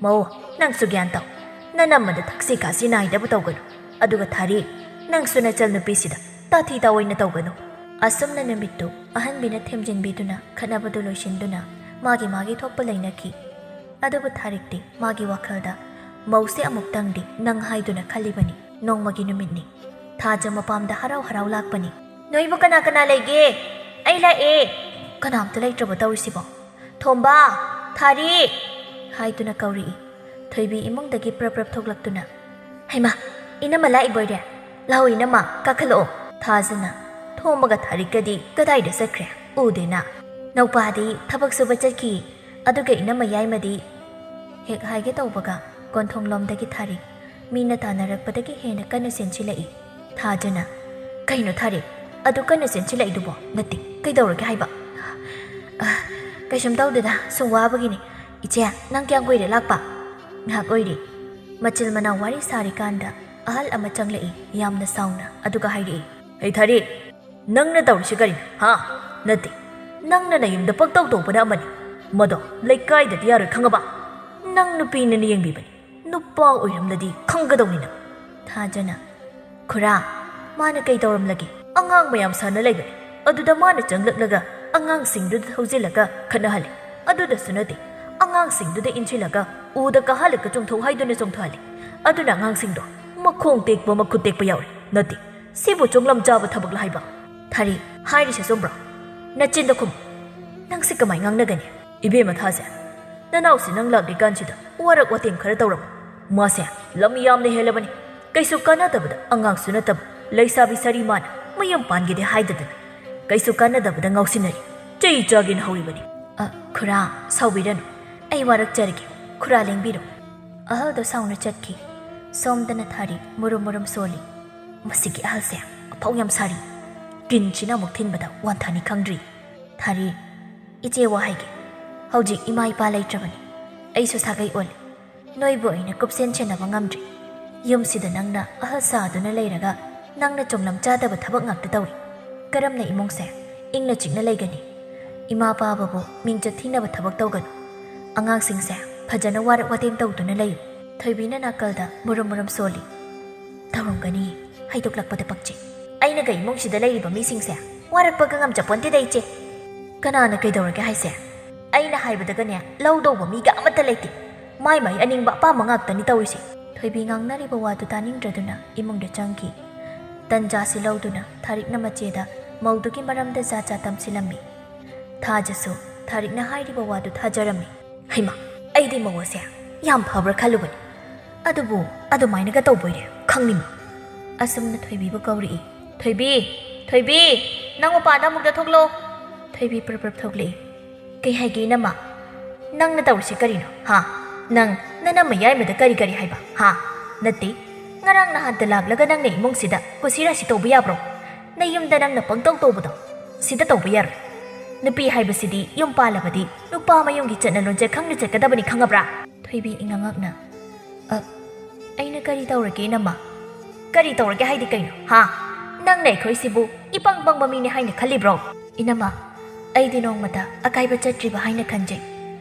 ꯃꯧ, ꯅꯪꯁꯨ ꯒ꯭ꯌꯥꯟ ꯇꯥꯎ꯫ ꯅꯅꯝꯃꯗ ꯊꯛꯁꯤ ꯈꯥꯁꯤ ꯅꯥꯏꯗꯕ ꯇꯧꯒꯅꯨ꯫ ꯑꯗꯨꯒ ꯊꯥꯔꯤ, ꯅꯪꯁꯨ ꯅꯆꯜ ꯅꯨꯄꯤꯁꯤꯗ ꯇꯥꯊꯤ ꯇꯥꯑꯣꯏꯅ ꯇꯧꯒꯅꯨ꯫" ꯑꯁꯨꯝꯅ ꯅꯨꯃꯤꯠꯇꯨ ꯑꯍꯟꯕꯤꯅ ꯊꯦꯝꯖꯤꯟꯕꯤꯗꯨꯅ ꯈꯠꯅꯕꯗꯨ ꯂꯣꯏꯁꯤꯟꯗꯨꯅ ꯃꯥꯒꯤ ꯃꯥꯒꯤ ꯊꯣꯛꯄ ꯂꯩꯅꯈꯤ꯫ ꯑꯗꯨꯕꯨ ꯊꯥꯔꯤꯛꯇꯤ ꯃꯥꯒꯤ ꯋꯥꯈꯜꯗ, "ꯃꯧꯁꯦ ꯑꯃꯨꯛꯇꯪꯗꯤ ꯅꯪ ꯍꯥꯏꯗꯨꯅ ꯈꯜꯂꯤꯕꯅꯤ꯫ ꯅꯣꯡꯃꯒꯤ ꯅꯨꯃꯤꯠꯅꯤ꯫ ꯊꯥꯖ ꯃꯄꯥꯝꯗ ꯍꯔꯥꯎ ꯍꯔꯥꯎ ꯂꯥꯛꯄꯅꯤ꯫" "ꯅꯣꯏꯕꯨ ꯀꯅꯥ ꯀꯅꯥ ꯂꯩꯒꯦ? ꯑꯩ ꯂꯥꯛꯑꯦ꯫" "ꯀꯅꯥꯝꯇ ꯂꯩꯇ꯭ꯔꯕꯣ ꯇꯧꯔꯤꯁꯤꯕꯣ? ꯊꯣꯝꯕ! ꯊꯥꯔꯤ!" ꯍꯥꯏꯗꯨꯅ ꯀꯧꯔꯛꯏ꯫ ꯊꯣꯏꯕꯤ ꯏꯃꯨꯡꯗꯒꯤ ꯄ꯭ꯔꯞ ꯄ꯭ꯔꯞ ꯊꯣꯛꯂꯛꯇꯨꯅ, "ꯍꯩꯃꯥ, ꯏꯅꯝꯃ ꯂꯥꯛꯏꯕꯣꯏꯔꯦ? ꯂꯥꯛꯑꯣ ꯏꯅꯝꯃ, ꯀꯥꯈꯠꯂꯛꯑꯣ꯫" ꯊꯥꯖꯅ ꯊꯣꯝꯕꯒ ꯊꯥꯔꯤꯛꯀꯗꯤ ꯀꯗꯥꯏꯗ ꯆꯠꯈ꯭ꯔꯦ? ꯎꯗꯦꯅ꯫ "ꯅꯧꯄꯥꯗꯤ ꯊꯕꯛ ꯁꯨꯕ ꯆꯠꯈꯤ꯫ ꯑꯗꯨꯒ ꯏꯅꯝꯃ ꯌꯥꯏꯃꯗꯤ ꯍꯦꯛ ꯍꯥꯏꯒꯦ ꯇꯧꯕꯒ ꯀꯣꯟꯊꯣꯡꯂꯣꯝꯗꯒꯤ ꯊꯥꯔꯤ ꯃꯤꯅ ꯇꯥꯟꯅꯔꯛꯄꯗꯒꯤ ꯍꯦꯟꯅ ꯀꯟꯅ ꯆꯦꯟꯁꯤꯜꯂꯛꯏ꯫ ꯊꯥꯖꯅ, "ꯀꯩꯅꯣ ꯊꯥꯔꯤ? ꯑꯗꯨ ꯀꯟꯅ ꯆꯦꯟꯁꯤꯜꯂꯛꯏꯗꯨꯕꯣ?" "ꯅꯠꯇꯦ, ꯀꯩꯗꯧꯔꯒꯦ ꯍꯥꯏꯕ?" "ꯑ, ꯀꯩꯁꯨꯝ ꯇꯧꯗꯦꯗ, ꯁꯨꯝ ꯋꯥꯕꯒꯤꯅꯤ꯫ ꯏꯆꯦ, ꯅꯪ ꯀꯌꯥꯝ ꯀꯨꯏꯔꯦ ꯂꯥꯛꯄ?" ꯉꯥꯏꯍꯥꯛ ꯑꯣꯏꯔꯤ꯫ ꯃꯆꯤꯜ ꯃꯅꯥꯎ ꯋꯥꯔꯤ ꯁꯥꯔꯤꯀꯥꯟꯗ ꯑꯍꯜ ꯑꯃ ꯆꯪꯂꯛꯏ, ꯌꯥꯝꯅ ꯁꯥꯎꯅ, ꯑꯗꯨꯒ ꯍꯥꯏꯔꯛꯏ, "ꯍꯩ ꯊꯥꯔꯤ, ꯅꯪꯅ ꯇꯧꯔꯤꯁꯤ ꯀꯔꯤꯅꯣ, ꯍꯥ? ꯅꯠꯇꯦ, ꯅꯪꯅ ꯅꯌꯨꯝꯗ ꯄꯪꯇꯧ ꯇꯧꯕꯅ ꯑꯃꯅꯤ꯫ ꯃꯗꯣ ꯂꯩꯀꯥꯏꯗꯗꯤ ꯌꯥꯔꯣꯏ, ꯈꯪꯉꯕ? ꯅꯪ ꯅꯨꯄꯤꯅ ꯌꯦꯡꯕꯤꯕꯅꯤ, ꯅꯨꯄꯥ ꯑꯣꯏꯔꯝꯂꯗꯤ ꯈꯪꯒꯗꯧꯅꯤ ꯅꯪ꯫" ꯊꯥꯖꯅ, "ꯈꯨꯔꯥ, ꯃꯥꯅ ꯀꯩ ꯇꯧꯔꯝꯂꯒꯦ? ꯑꯉꯥꯡ ꯃꯌꯥꯝ ꯁꯥꯟꯅ ꯂꯩꯕꯅꯤ, ꯑꯗꯨꯗ ꯃꯥꯅ ꯆꯪꯂꯛꯂꯒ ꯑꯉꯥꯡꯁꯤꯡꯗꯨꯗ ꯊꯧꯖꯤꯜꯂꯒ ꯈꯠꯅꯍꯜꯂꯦ꯫ ꯑꯗꯨꯗꯁꯨ ꯅꯠꯇꯦ, ꯑꯉꯥꯡꯁꯤꯡꯗꯨꯗ ꯏꯟꯁꯤꯜꯂꯒ ꯎꯗ ꯀꯥꯍꯜꯂꯒ ꯆꯣꯡꯊꯣꯛ ꯍꯥꯏꯗꯨꯅ ꯆꯣꯡꯊꯣꯛꯍꯜꯂꯦ꯫ ꯑꯗꯨꯅ ꯑꯉꯥꯡꯁꯤꯡꯗꯣ ꯃꯈꯣꯡ ꯇꯦꯛꯄ, ꯃꯈꯨꯠ ꯇꯦꯛꯄ ꯌꯥꯎꯔꯦ꯫ ꯅꯠꯇꯦ, ꯁꯤꯕꯨ ꯆꯣꯡꯂꯝ ꯆꯥꯕ ꯊꯕꯛꯂ ꯍꯥꯏꯕ?" "ꯊꯥꯔꯤ, ꯍꯥꯏꯔꯤꯁꯦ ꯆꯨꯝꯕ꯭ꯔꯣ? ꯅꯆꯤꯟꯗ ꯈꯨꯝ꯫ ꯅꯪꯁꯦ ꯀꯃꯥꯏ ꯉꯥꯡꯅꯒꯅꯤ?" "ꯏꯕꯦꯝꯃ ꯊꯥꯖ, ꯅꯅꯥꯎꯁꯤ ꯅꯪ ꯂꯥꯛꯂꯤꯀꯥꯟꯁꯤꯗ ꯋꯥꯔꯛ ꯋꯥꯇꯦꯝ ꯈꯔ ꯇꯧꯔꯝꯃꯨ꯫ ꯃꯥꯁꯦ ꯂꯝ ꯌꯥꯝꯅ ꯍꯦꯜꯂꯕꯅꯤ꯫ ꯀꯩꯁꯨ ꯀꯥꯟꯅꯗꯕꯗ, ꯑꯉꯥꯡꯁꯨ ꯅꯠꯇꯕ, ꯂꯩꯁꯥꯕꯤ ꯁꯥꯔꯤ ꯃꯥꯅ ꯃꯌꯨꯝ ꯄꯥꯟꯒꯦꯗꯦ ꯍꯥꯏꯗꯗꯅ꯫ ꯀꯩꯁꯨ ꯀꯥꯟꯅꯗꯕꯗ ꯉꯥꯎꯁꯤꯟꯅꯔꯤ꯫ ꯆꯩ ꯆꯥꯒꯦꯅ ꯍꯧꯔꯤꯕꯅꯤ꯫" "ꯑ, ꯈꯨꯔꯥ, ꯁꯥꯎꯕꯤꯔꯅꯨ꯫ ꯑꯩ ꯋꯥꯔꯛꯆꯔꯒꯦ꯫" ꯈꯨꯔꯥ ꯂꯦꯡꯕꯤꯔꯣ꯫ ꯑꯍꯜꯗꯣ ꯁꯥꯎꯅ ꯆꯠꯈꯤ꯫ ꯁꯣꯝꯗꯅ ꯊꯥꯔꯤ ꯃꯨꯔꯨꯝ ꯃꯨꯔꯨꯝ ꯁꯣꯜꯂꯤ꯫ "ꯃꯁꯤꯒꯤ ꯑꯍꯜꯁꯦ ꯑꯐꯥꯎ ꯌꯥꯝ ꯁꯥꯔꯤ꯫ ꯀꯤꯟꯁꯤꯅ ꯑꯃꯨꯛ ꯊꯤꯟꯕꯗ ꯋꯥꯟꯊꯅꯤ ꯈꯪꯗ꯭ꯔꯤ꯫" "ꯊꯥꯔꯤ, ꯏꯆꯦ ꯋꯥ ꯍꯥꯏꯒꯦ꯫ ꯍꯧꯖꯤꯛ ꯏꯃꯥ ꯏꯄꯥ ꯂꯩꯇ꯭ꯔꯕꯅꯤ꯫ ꯑꯩꯁꯨ ꯁꯥꯒꯩ ꯑꯣꯜꯂꯦ꯫ ꯅꯣꯏꯕꯨ ꯑꯩꯅ ꯀꯨꯞꯁꯦꯟ ꯁꯦꯟꯅꯕ ꯉꯝꯗ꯭ꯔꯤ꯫ ꯌꯨꯝꯁꯤꯗ ꯅꯪꯅ ꯑꯍꯜ ꯁꯥꯗꯨꯅ ꯂꯩꯔꯒ ꯅꯪꯅ ꯆꯣꯡꯂꯝ ꯆꯥꯗꯕ ꯊꯕꯛ ꯉꯥꯛꯇ ꯇꯧꯏ꯫ ꯀꯔꯝꯅ ꯏꯃꯨꯡꯁꯦ ꯏꯪꯅ ꯆꯤꯛꯅ ꯂꯩꯒꯅꯤ? ꯏꯃꯥ ꯄꯥꯕꯕꯨ ꯃꯤꯡꯆꯠ ꯊꯤꯅꯕ ꯊꯕꯛ ꯇꯧꯒꯅꯨ꯫ ꯑꯉꯥꯡꯁꯤꯡꯁꯦ ꯐꯖꯅ ꯋꯥꯔꯛ ꯋꯥꯇꯦꯝ ꯇꯧꯗꯨꯅ ꯂꯩꯌꯨ꯫" ꯊꯣꯏꯕꯤꯅ ꯅꯥꯀꯜꯗ ꯃꯨꯔꯨꯝ ꯃꯨꯔꯨꯝ ꯁꯣꯜꯂꯤ꯫ "ꯇꯧꯔꯝꯒꯅꯤ, ꯍꯥꯏꯗꯣꯛꯂꯛꯄꯗ ꯄꯛꯆꯩ꯫ ꯑꯩꯅꯒ ꯏꯃꯨꯡꯁꯤꯗ ꯂꯩꯔꯤꯕ ꯃꯤꯁꯤꯡꯁꯦ ꯋꯥꯔꯛꯄꯒ ꯉꯝꯖꯄꯣꯟꯇꯦꯗ, ꯏꯆꯦ꯫" "ꯀꯅꯥꯅ ꯀꯩꯗꯧꯔꯒꯦ ꯍꯥꯏꯁꯦ? ꯑꯩꯅ ꯍꯥꯏꯕꯗꯒꯅꯦ ꯂꯧꯗꯧꯕ ꯃꯤꯒ ꯑꯃꯠꯇ ꯂꯩꯇꯦ꯫ ꯃꯥꯏ ꯃꯥꯏ ꯑꯅꯤꯡꯕ ꯑꯄꯥꯝꯕ ꯉꯥꯛꯇꯅꯤ ꯇꯧꯔꯤꯁꯦ꯫" ꯊꯣꯏꯕꯤ ꯉꯥꯡꯅꯔꯤꯕ ꯋꯥꯗꯨ ꯇꯥꯅꯤꯡꯗ꯭ꯔꯗꯨꯅ ꯏꯃꯨꯡꯗ ꯆꯪꯈꯤ꯫ ꯇꯟꯖꯥꯁꯤ ꯂꯧꯗꯨꯅ ꯊꯥꯔꯤꯛꯅ ꯃꯆꯦꯗ ꯃꯧꯗꯨꯒꯤ ꯃꯔꯝꯗ ꯖꯥꯠ ꯖꯥꯠ ꯇꯝꯁꯤꯜꯂꯝꯃꯤ꯫ ꯊꯥꯖꯁꯨ ꯊꯥꯔꯤꯛꯅ ꯍꯥꯏꯔꯤꯕ ꯋꯥꯗꯨ ꯊꯥꯖꯔꯝꯃꯤ꯫ "ꯍꯩꯃꯥ, ꯑꯩꯗꯤ ꯃꯧ ꯑꯁꯦ ꯌꯥꯝ ꯐꯕ꯭ꯔꯥ ꯈꯜꯂꯨꯕꯅꯤ꯫ ꯑꯗꯨꯕꯨ ꯑꯗꯨꯃꯥꯏꯅꯒ ꯇꯧꯕꯣꯏꯔꯦ ꯈꯪꯅꯤꯡꯕ꯫" ꯑꯁꯨꯝꯅ ꯊꯣꯏꯕꯤꯕꯨ ꯀꯧꯔꯛꯏ꯫ "ꯊꯣꯏꯕꯤ! ꯊꯣꯏꯕꯤ! ꯅꯪ ꯃꯄꯥꯟꯗ ꯑꯃꯨꯛꯇ ꯊꯣꯛꯂꯛꯑꯣ꯫" ꯊꯣꯏꯕꯤ ꯄ꯭ꯔꯞ ꯄ꯭ꯔꯞ ꯊꯣꯛꯂꯛꯏ꯫ "ꯀꯩ ꯍꯥꯏꯒꯦ, ꯏꯅꯝꯃ?" ꯅꯪꯅ ꯇꯧꯔꯤꯁꯤ ꯀꯔꯤꯅꯣ? ꯍꯥ? ꯅꯪ ꯅꯅꯝꯃ ꯌꯥꯏꯃꯗ ꯀꯔꯤ ꯀꯔꯤ ꯍꯥꯏꯕ? ꯍꯥ? ꯅꯠꯇꯦ, ꯉꯔꯥꯡ ꯅꯍꯥꯟꯇ ꯂꯥꯛꯂꯒ ꯅꯪꯅ ꯏꯃꯨꯡꯁꯤꯗ ꯀꯨꯁꯤꯔꯥꯁꯤ ꯇꯧꯕ ꯌꯥꯕ꯭ꯔꯣ? ꯅꯌꯨꯝꯗ ꯅꯪꯅ ꯄꯪꯇꯧ ꯇꯧꯕꯗꯣ ꯁꯤꯗ ꯇꯧꯕ ꯌꯥꯔꯣꯏ꯫ ꯅꯨꯄꯤ ꯍꯥꯏꯕꯁꯤꯗꯤ ꯌꯨꯝ ꯄꯥꯜꯂꯕꯗꯤ ꯅꯨꯄꯥ ꯃꯌꯨꯝꯒꯤ ꯆꯠꯅ ꯂꯣꯟꯆꯠ ꯈꯪꯅ ꯆꯠꯀꯗꯕꯅꯤ, ꯈꯪꯉꯕ꯭ꯔꯥ? ꯊꯣꯏꯕꯤ ꯏꯉꯛꯉꯛꯅ, "ꯑ, ꯑꯩꯅ ꯀꯔꯤ ꯇꯧꯔꯒꯦ, ꯏꯅꯝꯃ?" "ꯀꯔꯤ ꯇꯧꯔꯒꯦ ꯍꯥꯏꯗꯤ ꯀꯩꯅꯣ? ꯍꯥ? ꯅꯪꯅ ꯑꯩꯈꯣꯏꯁꯤꯕꯨ ꯏꯄꯪ ꯄꯪꯕ ꯃꯤꯅꯤ ꯍꯥꯏꯅ ꯈꯜꯂꯤꯕ꯭ꯔꯣ?" "ꯏꯅꯝꯃ, ꯑꯩꯗꯤ ꯅꯣꯡꯃꯇ ꯑꯀꯥꯏꯕ ꯆꯠꯇ꯭ꯔꯤꯕ ꯍꯥꯏꯅ ꯈꯟꯖꯩ꯫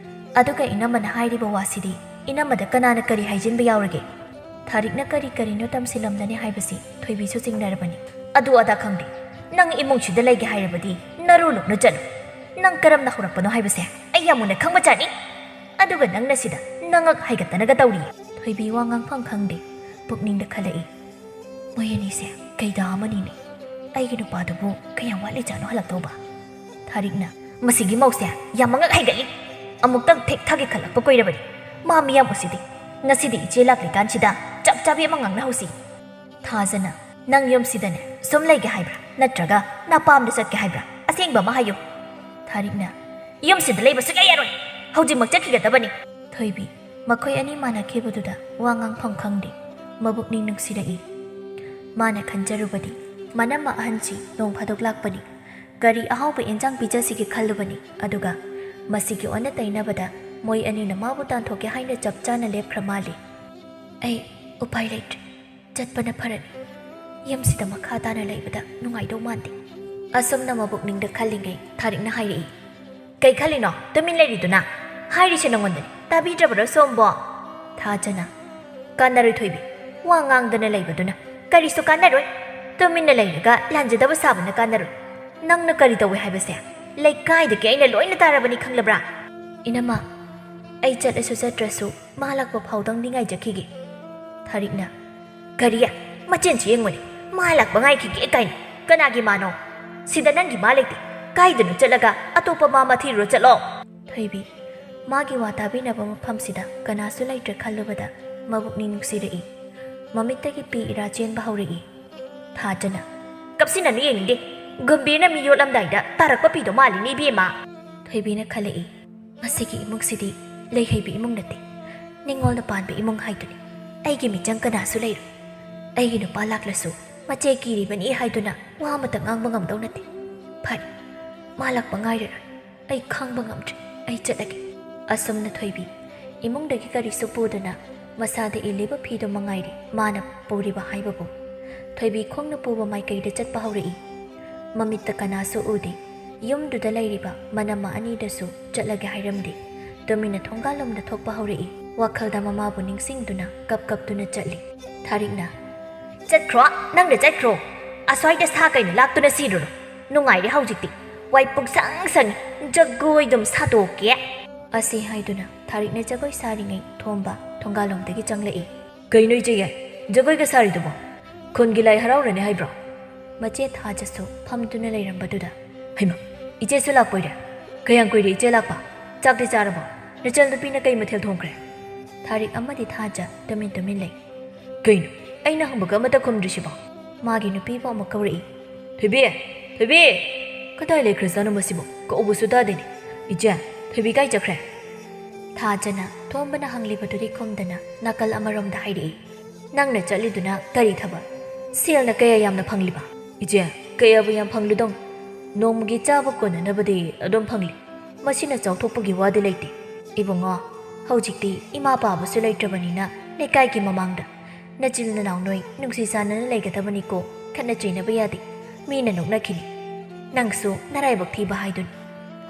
ꯑꯗꯨꯒ ꯏꯅꯝꯃꯅ ꯍꯥꯏꯔꯤꯕ ꯋꯥꯁꯤꯗꯤ ꯏꯅꯝꯃꯗ ꯀꯅꯥꯅ ꯀꯔꯤ ꯍꯥꯏꯖꯤꯟꯕ ꯌꯥꯎꯔꯒꯦ? ꯊꯥꯔꯤꯛꯅ ꯀꯔꯤ ꯀꯔꯤꯅꯣ ꯇꯝꯁꯤꯜꯂꯝꯂꯅꯤ ꯍꯥꯏꯕꯁꯤ ꯊꯣꯏꯕꯤꯁꯨ ꯆꯤꯡꯅꯔꯕꯅꯤ꯫ ꯑꯗꯨ ꯑꯗꯥ ꯈꯪꯗꯦ꯫ ꯅꯪ ꯏꯃꯨꯡꯁꯤꯗ ꯂꯩꯒꯦ ꯍꯥꯏꯔꯕꯗꯤ ꯅꯔꯨ ꯂꯨꯛꯅ ꯆꯠꯂꯨ꯫ ꯅꯪ ꯀꯔꯝꯅ ꯍꯧꯔꯛꯄꯅꯣ ꯍꯥꯏꯕꯁꯦ ꯑꯩ ꯌꯥꯝ ꯃꯨꯟꯅ ꯈꯪꯕ ꯖꯥꯠꯅꯤ꯫ ꯑꯗꯨꯒ ꯅꯪꯅ ꯁꯤꯗ ꯅꯉꯛ ꯍꯥꯏꯒꯠꯇꯅꯒ ꯇꯧꯔꯤꯌꯦ꯫" ꯊꯣꯏꯕꯤ ꯋꯥ ꯉꯥꯡꯐꯝ ꯈꯪꯗꯦ꯫ ꯄꯨꯛꯅꯤꯡꯗ ꯈꯜꯂꯛꯏ, "ꯃꯣꯏ ꯑꯅꯤꯁꯦ ꯀꯩꯗ ꯑꯃꯅꯤꯅꯦ꯫ ꯑꯩꯒꯤ ꯅꯨꯄꯥꯗꯨꯕꯨ ꯀꯌꯥꯝ ꯋꯥꯠꯂꯤꯖꯥꯠꯅꯣ ꯍꯜꯂꯛꯇꯧꯕ?" ꯊꯥꯔꯤꯛꯅ, "ꯃꯁꯤꯒꯤ ꯃꯧꯁꯦ ꯌꯥꯝ ꯃꯉꯛ ꯍꯥꯏꯒꯠꯂꯤ꯫ ꯑꯃꯨꯛꯇꯪ ꯊꯦꯛ ꯊꯥꯒꯦ ꯈꯜꯂꯛꯄ ꯀꯨꯏꯔꯕꯅꯤ꯫ ꯃꯥ ꯃꯤꯌꯥꯝ ꯎꯁꯤꯗꯦ꯫ ꯉꯁꯤꯗꯤ ꯏꯆꯦ ꯂꯥꯛꯂꯤꯀꯥꯟꯁꯤꯗ ꯆꯞ ꯆꯥꯕꯤ ꯑꯃ ꯉꯥꯡꯅꯍꯧꯁꯤ꯫" "ꯊꯥꯖꯅ, ꯅꯪ ꯌꯨꯝꯁꯤꯗꯅꯦ ꯁꯨꯝ ꯂꯩꯒꯦ ꯍꯥꯏꯕ꯭ꯔꯥ, ꯅꯠꯇ꯭ꯔꯒ ꯅꯄꯥꯝꯗ ꯆꯠꯀꯦ ꯍꯥꯏꯕ꯭ꯔꯥ? ꯑꯁꯦꯡꯕ ꯑꯃ ꯍꯥꯏꯌꯨ꯫" ꯊꯥꯔꯤꯛꯅ, "ꯌꯨꯝꯁꯤꯗ ꯂꯩꯕ ꯁꯨꯛꯌꯥ ꯌꯥꯔꯣꯏ꯫ ꯍꯧꯖꯤꯛꯃꯛ ꯆꯠꯈꯤꯒꯗꯕꯅꯤ꯫" ꯊꯣꯏꯕꯤ, ꯃꯈꯣꯏ ꯑꯅꯤ ꯃꯥꯟꯅꯈꯤꯕꯗꯨꯗ ꯋꯥ ꯉꯥꯡꯐꯝ ꯈꯪꯗꯦ꯫ ꯃꯕꯨꯛꯅꯤꯡ ꯅꯨꯡꯁꯤꯔꯛꯏ꯫ ꯃꯥꯅ ꯈꯟꯖꯔꯨꯕꯗꯤ ꯃꯅꯝꯃ ꯑꯍꯟꯁꯤ ꯅꯣꯡ ꯐꯥꯗꯣꯛ ꯂꯥꯛꯄꯅꯤ, ꯀꯔꯤ ꯑꯍꯥꯎꯕ ꯑꯦꯟꯖꯥꯡ ꯄꯤꯖꯁꯤꯒꯦ ꯈꯜꯂꯨꯕꯅꯤ꯫ ꯑꯗꯨꯒ ꯃꯁꯤꯒꯤ ꯑꯣꯟꯅ ꯇꯩꯅꯕꯗ ꯃꯣꯏ ꯑꯅꯤꯅ ꯃꯥꯕꯨ ꯇꯥꯟꯊꯣꯛꯀꯦ ꯍꯥꯏꯅ ꯆꯞ ꯆꯥꯅ ꯂꯦꯞꯈ꯭ꯔ ꯃꯥꯜꯂꯤ꯫ "ꯑꯩ ꯎꯄꯥꯏ ꯂꯩꯇ꯭ꯔꯦ꯫ ꯆꯠꯄꯅ ꯐꯔꯅꯤ꯫ ꯌꯨꯝꯁꯤꯗ ꯃꯈꯥ ꯇꯥꯅ ꯂꯩꯕꯗ ꯅꯨꯡꯉꯥꯏꯗꯧ ꯃꯥꯟꯗꯦ꯫" ꯑꯁꯨꯝꯅ ꯃꯕꯨꯛꯅꯤꯡꯗ ꯈꯜꯂꯤꯉꯩ ꯊꯥꯔꯤꯛꯅ ꯍꯥꯏꯔꯛꯏ, "ꯀꯩ ꯈꯜꯂꯤꯅꯣ ꯇꯨꯃꯤꯟ ꯂꯩꯔꯤꯗꯨꯅ? ꯍꯥꯏꯔꯤꯁꯦ ꯅꯉꯣꯟꯗꯅꯤ, ꯇꯥꯕꯤꯗ꯭ꯔꯕꯔꯣ ꯁꯣꯝꯕꯣ?" ꯊꯥꯖꯅ, "ꯀꯥꯟꯅꯔꯣꯏ ꯊꯣꯏꯕꯤ, ꯋꯥ ꯉꯥꯡꯗꯅ ꯂꯩꯕꯗꯨꯅ ꯀꯔꯤꯁꯨ ꯀꯥꯟꯅꯔꯣꯏ꯫ ꯇꯨꯃꯤꯟꯅ ꯂꯩꯔꯒ ꯂꯥꯟꯖꯗꯕ ꯁꯥꯕꯅ ꯀꯥꯟꯅꯔꯣꯏ꯫ ꯅꯪꯅ ꯀꯔꯤ ꯇꯧꯏ ꯍꯥꯏꯕꯁꯦ ꯂꯩꯀꯥꯏꯗꯒꯤ ꯑꯩꯅ ꯂꯣꯏꯅ ꯇꯥꯔꯕꯅꯤ, ꯈꯪꯂꯕ꯭ꯔꯥ?" "ꯏꯅꯝꯃ, ꯑꯩ ꯆꯠꯂꯁꯨ ꯆꯠꯇ꯭ꯔꯁꯨ ꯃꯥ ꯂꯥꯛꯄ ꯐꯥꯎꯗꯪꯗꯤ ꯉꯥꯏꯖꯈꯤꯒꯦ꯫" ꯊꯥꯔꯤꯛꯅ, "ꯀꯔꯤ? ꯃꯆꯤꯟꯁꯤ ꯌꯦꯡꯉꯨꯅꯦ, ꯃꯥ ꯂꯥꯛꯄ ꯉꯥꯏꯈꯤꯒꯦ ꯀꯥꯏꯅ꯫ ꯀꯅꯥꯒꯤ ꯃꯥꯅꯣ? ꯁꯤꯗ ꯅꯪꯒꯤ ꯃꯥ ꯂꯩꯇꯦ꯫ ꯀꯥꯏꯗꯅꯣ ꯆꯠꯂꯒ ꯑꯇꯣꯞꯄ ꯃꯥ ꯑꯃ ꯊꯤꯔꯨꯔꯣ ꯆꯠꯂꯣ꯫" ꯊꯣꯏꯕꯤ, ꯃꯥꯒꯤ ꯋꯥ ꯇꯥꯕꯤꯅꯕ ꯃꯐꯝꯁꯤꯗ ꯀꯅꯥꯁꯨ ꯂꯩꯇ꯭ꯔꯦ ꯈꯜꯂꯨꯕꯗ ꯃꯕꯨꯛꯅꯤꯡ ꯅꯨꯡꯁꯤꯔꯛꯏ꯫ ꯃꯃꯤꯠꯇꯒꯤ ꯄꯤ ꯏꯔꯥ ꯆꯦꯟꯕ ꯍꯧꯔꯛꯏ꯫ ꯊꯥꯖꯅ, "ꯀꯞꯁꯤꯟꯅꯅꯨ ꯌꯦꯡꯅꯤꯡꯗꯦ꯫ ꯒꯝꯚꯤꯔꯅ ꯃꯤ ꯌꯣꯠꯂꯝꯗꯥꯏꯗ ꯇꯥꯔꯛꯄ ꯄꯤꯗꯣ ꯃꯥꯜꯂꯤꯅꯦ ꯏꯕꯦꯝꯃ꯫" ꯊꯣꯏꯕꯤꯅ ꯈꯜꯂꯛꯏ꯫ ꯃꯁꯤꯒꯤ ꯏꯃꯨꯡꯁꯤꯗꯤ ꯂꯩꯍꯩꯕ ꯏꯃꯨꯡ ꯅꯠꯇꯦ, ꯅꯤꯡꯉꯣꯜꯅ ꯄꯥꯟꯕ ꯏꯃꯨꯡ ꯍꯥꯏꯗꯨꯅꯤ꯫ ꯑꯩꯒꯤ ꯃꯤꯆꯪ ꯀꯅꯥꯁꯨ ꯂꯩꯔꯣꯏ꯫ ꯑꯩꯒꯤ ꯅꯨꯄꯥ ꯂꯥꯛꯂꯁꯨ ꯃꯆꯦ ꯀꯤꯔꯤꯕꯅꯤ ꯍꯥꯏꯗꯨꯅ ꯋꯥ ꯑꯃꯇ ꯉꯥꯡꯕ ꯉꯝꯗꯧ ꯅꯠꯇꯦ꯫ ꯐꯔꯦ, ꯃꯥ ꯂꯥꯛꯄ ꯉꯥꯏꯔꯔꯣꯏ꯫ ꯑꯩ ꯈꯥꯡꯕ ꯉꯝꯗ꯭ꯔꯦ꯫ ꯑꯩ ꯆꯠꯂꯒꯦ꯫ ꯑꯁꯨꯝꯅ ꯊꯣꯏꯕꯤ ꯏꯃꯨꯡꯗꯒꯤ ꯀꯔꯤꯁꯨ ꯄꯨꯗꯅ ꯃꯁꯥꯗ ꯏꯜꯂꯤꯕ ꯐꯤꯗꯨ ꯃꯉꯥꯏꯔꯦ ꯃꯥꯅ ꯄꯨꯔꯤꯕ ꯍꯥꯏꯕꯕꯨ꯫ ꯊꯣꯏꯕꯤ ꯈꯣꯡꯅ ꯄꯨꯕ ꯃꯥꯏꯀꯩꯗ ꯆꯠꯄ ꯍꯧꯔꯛꯏ꯫ ꯃꯃꯤꯠꯇ ꯀꯅꯥꯁꯨ ꯎꯗꯦ꯫ ꯌꯨꯝꯗꯨꯗ ꯂꯩꯔꯤꯕ ꯃꯅꯝꯃ ꯑꯅꯤꯗꯁꯨ ꯆꯠꯂꯒꯦ ꯍꯥꯏꯔꯝꯗꯦ꯫ ꯇꯨꯃꯤꯟꯅ ꯊꯣꯡꯒꯥꯜꯂꯣꯝꯗ ꯊꯣꯛꯄ ꯍꯧꯔꯛꯏ꯫ ꯋꯥꯈꯜꯗ ꯃꯃꯥꯕꯨ ꯅꯤꯡꯁꯤꯡꯗꯨꯅ ꯀꯞ ꯀꯞꯇꯨꯅ ꯆꯠꯂꯤ꯫ ꯊꯥꯔꯤꯛꯅ, "ꯆꯠꯈ꯭ꯔꯣ, ꯅꯪꯅ ꯆꯠꯈ꯭ꯔꯣ꯫ ꯑꯁ꯭ꯋꯥꯏꯗ ꯁꯥ ꯀꯩꯅ ꯂꯥꯛꯇꯨꯅ ꯁꯤꯔꯨꯔꯣ꯫ ꯅꯨꯡꯉꯥꯏꯔꯦ ꯍꯧꯖꯤꯛꯇꯤ꯫ ꯋꯥꯏ ꯄꯨꯛꯁꯪ ꯁꯪꯉꯤ꯫ ꯖꯒꯣꯏ ꯑꯗꯨꯝ ꯁꯥꯗꯣꯛꯀꯦ"꯫ ꯑꯁꯤ ꯍꯥꯏꯗꯨꯅ ꯊꯥꯔꯤꯛꯅ ꯖꯒꯣꯏ ꯁꯥꯔꯤꯉꯩ ꯊꯣꯝꯕ ꯊꯣꯡꯒꯥꯜꯂꯣꯝꯗꯒꯤ ꯆꯪꯂꯛꯏ꯫ "ꯀꯩꯅꯣ ꯏꯆꯦ ꯌꯥꯏ, ꯖꯒꯣꯏꯒ ꯁꯥꯔꯤꯗꯨꯕꯣ? ꯈꯨꯟꯒꯤ ꯂꯥꯏ ꯍꯔꯥꯎꯔꯅꯤ ꯍꯥꯏꯕ꯭ꯔꯣ?" ꯃꯆꯦ ꯊꯥꯖꯁꯨ ꯐꯝꯗꯨꯅ ꯂꯩꯔꯝꯕꯗꯨꯗ, "ꯍꯩꯃ, ꯏꯆꯦꯁꯨ ꯂꯥꯛꯄꯣꯏꯔꯦ? ꯀꯌꯥꯝ ꯀꯨꯏꯔꯦ ꯏꯆꯦ ꯂꯥꯛꯄ? ꯆꯥꯛꯇꯤ ꯆꯥꯔꯕꯣ? ꯅꯆꯜ ꯅꯨꯄꯤꯅ ꯀꯩ ꯃꯊꯦꯜ ꯊꯣꯡꯈ꯭ꯔꯦ?" ꯊꯥꯔꯤꯛ ꯑꯃꯗꯤ ꯊꯥꯖ ꯇꯨꯃꯤꯟ ꯇꯨꯃꯤꯟ ꯂꯩ꯫ "ꯀꯩꯅꯣ, ꯑꯩꯅ ꯍꯪꯕꯒ ꯑꯃꯠꯇ ꯈꯨꯝꯗ꯭ꯔꯤꯁꯤꯕꯣ?" ꯃꯥꯒꯤ ꯅꯨꯄꯤꯕꯨ ꯑꯃꯨꯛ ꯀꯧꯔꯛꯏ꯫ "ꯊꯣꯏꯕꯤ! ꯊꯣꯏꯕꯤ!" "ꯀꯗꯥꯏ ꯂꯩꯈ꯭ꯔꯖꯥꯠꯅꯣ ꯃꯁꯤꯕꯣ? ꯀꯧꯕꯁꯨ ꯇꯥꯗꯦꯅꯦ꯫ ꯏꯆꯦ, ꯊꯣꯏꯕꯤ ꯀꯥꯏ ꯆꯠꯈ꯭ꯔꯦ?" ꯊꯥꯖꯅ ꯊꯣꯝꯕꯅ ꯍꯪꯂꯤꯕꯗꯨꯗꯤ ꯈꯨꯝꯗꯅ ꯅꯥꯀꯜ ꯑꯃꯔꯣꯝꯗ ꯍꯥꯏꯔꯛꯏ꯫ "ꯅꯪꯅ ꯆꯠꯂꯤꯗꯨꯅ ꯀꯔꯤ ꯊꯕꯛ? ꯁꯦꯜꯅ ꯀꯌꯥ ꯌꯥꯝꯅ ꯐꯪꯂꯤꯕ?" "ꯏꯆꯦ, ꯀꯌꯥꯕꯨ ꯌꯥꯝ ꯐꯪꯂꯨꯗꯧ? ꯅꯣꯡꯃꯒꯤ ꯆꯥꯕ ꯀꯣꯟꯅꯅꯕꯗꯤ ꯑꯗꯨꯝ ꯐꯪꯂꯤ꯫ ꯃꯁꯤꯅ ꯆꯥꯎꯊꯣꯛꯄꯒꯤ ꯋꯥꯗꯤ ꯂꯩꯇꯦ꯫ ꯏꯕꯨꯡꯉꯣ, ꯍꯧꯖꯤꯛꯇꯤ ꯏꯃꯥ ꯄꯥꯕꯁꯨ ꯂꯩꯇ꯭ꯔꯕꯅꯤꯅ ꯂꯩꯀꯥꯏꯒꯤ ꯃꯃꯥꯡꯗ ꯅꯆꯤꯜ ꯅꯅꯥꯎ ꯅꯣꯏ ꯅꯨꯡꯁꯤ ꯆꯥꯟꯅꯅ ꯂꯩꯒꯗꯕꯅꯤꯀꯣ, ꯈꯠꯅ ꯆꯩꯅꯕ ꯌꯥꯗꯦ꯫ ꯃꯤꯅ ꯅꯣꯛꯅꯈꯤꯅꯤ꯫ ꯅꯪꯁꯨ ꯅꯔꯥꯏꯕꯛ ꯊꯤꯕ ꯍꯥꯏꯗꯨꯅꯤ꯫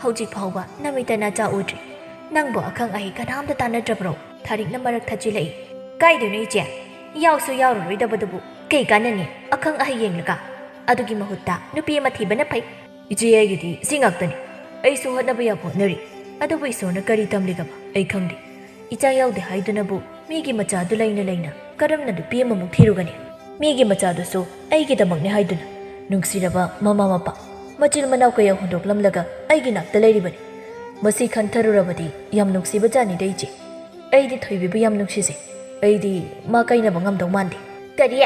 ꯍꯧꯖꯤꯛ ꯐꯥꯎꯕ ꯅꯃꯤꯠꯇ ꯅꯆꯥ ꯎꯗ꯭ꯔꯤ꯫ ꯅꯪꯕꯨ ꯑꯈꯪ ꯑꯍꯩ ꯀꯅꯥꯝꯇ ꯇꯥꯟꯅꯗ꯭ꯔꯕ꯭ꯔꯣ?" ꯊꯥꯔꯤꯛꯅ ꯃꯔꯛ ꯊꯠꯆꯤꯜꯂꯛꯏ꯫ "ꯀꯥꯏꯗꯣꯏꯅꯣ ꯏꯆꯦ? ꯌꯥꯎꯁꯨ ꯌꯥꯎꯔꯔꯣꯏꯗꯕꯗꯨꯕꯨ ꯀꯩ ꯀꯥꯟꯅꯅꯤ ꯑꯈꯪ ꯑꯍꯩ ꯌꯦꯡꯂꯒ? ꯑꯗꯨꯒꯤ ꯃꯍꯨꯠꯇ ꯅꯨꯄꯤ ꯑꯃ ꯊꯤꯕꯅ ꯐꯩ꯫ ꯏꯆꯦ, ꯑꯩꯒꯤꯗꯤ ꯁꯤ ꯉꯥꯛꯇꯅꯤ꯫ ꯑꯩꯁꯨ ꯍꯣꯠꯅꯕ ꯌꯥꯕ ꯍꯣꯠꯅꯔꯤ, ꯑꯗꯨꯕꯨ ꯏꯁꯣꯔꯅ ꯀꯔꯤ ꯇꯝꯂꯤꯒꯕ ꯑꯩ ꯈꯪꯗꯦ꯫ ꯏꯆꯥ ꯌꯥꯎꯗꯦ ꯍꯥꯏꯗꯨꯅꯕꯨ ꯃꯤꯒꯤ ꯃꯆꯥꯗꯨ ꯂꯩꯅ ꯂꯩꯅ ꯀꯔꯝꯅ ꯅꯨꯄꯤ ꯑꯃꯃꯨꯛ ꯊꯤꯔꯨꯒꯅꯤ? ꯃꯤꯒꯤ ꯃꯆꯥꯗꯨꯁꯨ ꯑꯩꯒꯤꯗꯃꯛꯅꯤ ꯍꯥꯏꯗꯨꯅ꯫ ꯅꯨꯡꯁꯤꯔꯕ ꯃꯃꯥ ꯃꯄꯥ, ꯃꯆꯤꯟ ꯃꯅꯥꯎ ꯀꯌꯥ ꯍꯨꯟꯗꯣꯛꯂꯝꯂꯒ ꯑꯩꯒꯤ ꯅꯥꯛꯇ ꯂꯩꯔꯤꯕꯅꯤ꯫ ꯃꯁꯤ ꯈꯟꯊꯔꯨꯔꯕꯗꯤ ꯌꯥꯝ ꯅꯨꯡꯁꯤꯕ ꯖꯥꯠꯅꯤꯗ ꯏꯆꯦ꯫ ꯑꯩꯗꯤ ꯊꯣꯏꯕꯤꯕꯨ ꯌꯥꯝ ꯅꯨꯡꯁꯤꯖꯩ꯫ ꯑꯩꯗꯤ ꯃꯥ ꯀꯥꯏꯅꯕ ꯉꯝꯗꯧ ꯃꯥꯟꯗꯦ꯫" "ꯀꯔꯤ?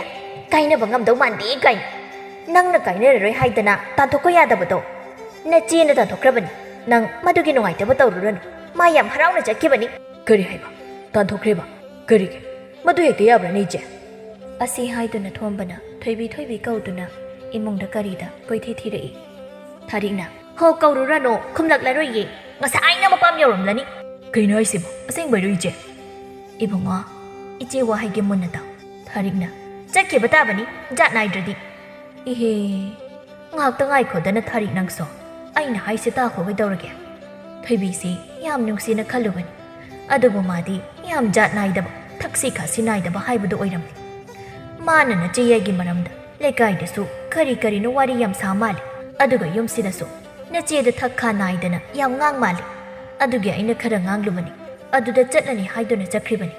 ꯀꯥꯏꯅꯕ ꯉꯝꯗꯧ ꯃꯥꯟꯗꯦ ꯀꯥꯏꯅ? ꯅꯪꯅ ꯀꯥꯏꯅꯔꯔꯣꯏ ꯍꯥꯏꯗꯅ ꯇꯥꯟꯊꯣꯛꯄ ꯌꯥꯗꯕꯗꯣ ꯅꯆꯦꯅ ꯇꯥꯟꯊꯣꯛꯈ꯭ꯔꯕꯅꯤ꯫ "ꯅꯪ ꯃꯗꯨꯒꯤ ꯅꯨꯡꯉꯥꯏꯇꯕ ꯇꯧꯔꯨꯔꯅꯨ꯫ ꯃꯥ ꯌꯥꯝ ꯍꯔꯥꯎꯅ ꯆꯠꯈꯤꯕꯅꯤ꯫" "ꯀꯔꯤ ꯍꯥꯏꯕ? ꯇꯥꯟꯊꯣꯛꯈ꯭ꯔꯦꯕ? ꯀꯔꯤꯒꯤ? ꯃꯗꯨ ꯍꯦꯛꯇ ꯌꯥꯕ꯭ꯔꯥꯅꯦ, ꯏꯆꯦ?" ꯑꯁꯤ ꯍꯥꯏꯗꯨꯅ ꯊꯣꯝꯕꯅ ꯊꯣꯏꯕꯤ ꯊꯣꯏꯕꯤ ꯀꯧꯗꯨꯅ ꯏꯃꯨꯡꯗ ꯀꯔꯤꯗ ꯀꯣꯏꯊꯤ ꯊꯤꯔꯛꯏ꯫ ꯊꯥꯔꯤꯛꯅ, "ꯍꯣ, ꯀꯧꯔꯨꯔꯅꯨ, ꯈꯨꯝꯂꯛꯂꯔꯣꯏꯌꯦ꯫ ꯉꯁꯥꯏꯅ ꯃꯄꯥꯝ ꯌꯧꯔꯝꯂꯅꯤ꯫" "ꯀꯩꯅꯣ ꯍꯥꯏꯁꯤꯕꯣ? ꯑꯁꯦꯡꯕꯩꯔꯣ, ꯏꯆꯦ?" "ꯏꯕꯨꯡꯉꯣ, ꯏꯆꯦ ꯋꯥꯍꯩꯒꯤ ꯃꯨꯟꯅ ꯇꯥꯎ꯫" ꯊꯥꯔꯤꯛꯅ, "ꯆꯠꯈꯤꯕ ꯇꯥꯕꯅꯤ, ꯖꯥꯠ ꯅꯥꯏꯗ꯭ꯔꯗꯤ꯫" "ꯏꯍꯦ, ꯉꯥꯏꯍꯥꯛꯇ ꯉꯥꯏꯈꯣꯗꯅ ꯊꯥꯔꯤꯛ ꯅꯪꯁꯨ꯫ ꯑꯩꯅ ꯍꯥꯏꯁꯦ ꯇꯥꯈꯣ ꯀꯩꯗꯧꯔꯒꯦ꯫" ꯊꯣꯏꯕꯤꯁꯤ ꯌꯥꯝ ꯅꯨꯡꯁꯤꯅ ꯈꯜꯂꯨꯕꯅꯤ꯫ ꯑꯗꯨꯕꯨ ꯃꯥꯗꯤ ꯌꯥꯝ ꯖꯥꯠ ꯅꯥꯏꯗꯕ, ꯊꯛꯁꯤ ꯈꯥꯁꯤ ꯅꯥꯏꯗꯕ ꯍꯥꯏꯕꯗꯨ ꯑꯣꯏꯔꯝꯂꯦ꯫ ꯃꯥꯅ ꯅꯆꯦ ꯌꯥꯏꯒꯤ ꯃꯔꯝꯗ ꯂꯩꯀꯥꯏꯗꯁꯨ ꯀꯔꯤ ꯀꯔꯤꯅꯣ ꯋꯥꯔꯤ ꯌꯥꯝ ꯁꯥ ꯃꯥꯜꯂꯦ꯫ ꯑꯗꯨꯒ ꯌꯨꯝꯁꯤꯗꯁꯨ ꯅꯆꯦꯗ ꯊꯛ ꯈꯥ ꯅꯥꯏꯗꯅ ꯌꯥꯝ ꯉꯥꯡ ꯃꯥꯜꯂꯦ꯫ ꯑꯗꯨꯒꯤ ꯑꯩꯅ ꯈꯔ ꯉꯥꯡꯂꯨꯕꯅꯤ꯫ ꯑꯗꯨꯗ ꯆꯠꯂꯅꯤ ꯍꯥꯏꯗꯨꯅ ꯆꯠꯈ꯭ꯔꯤꯕꯅꯤ꯫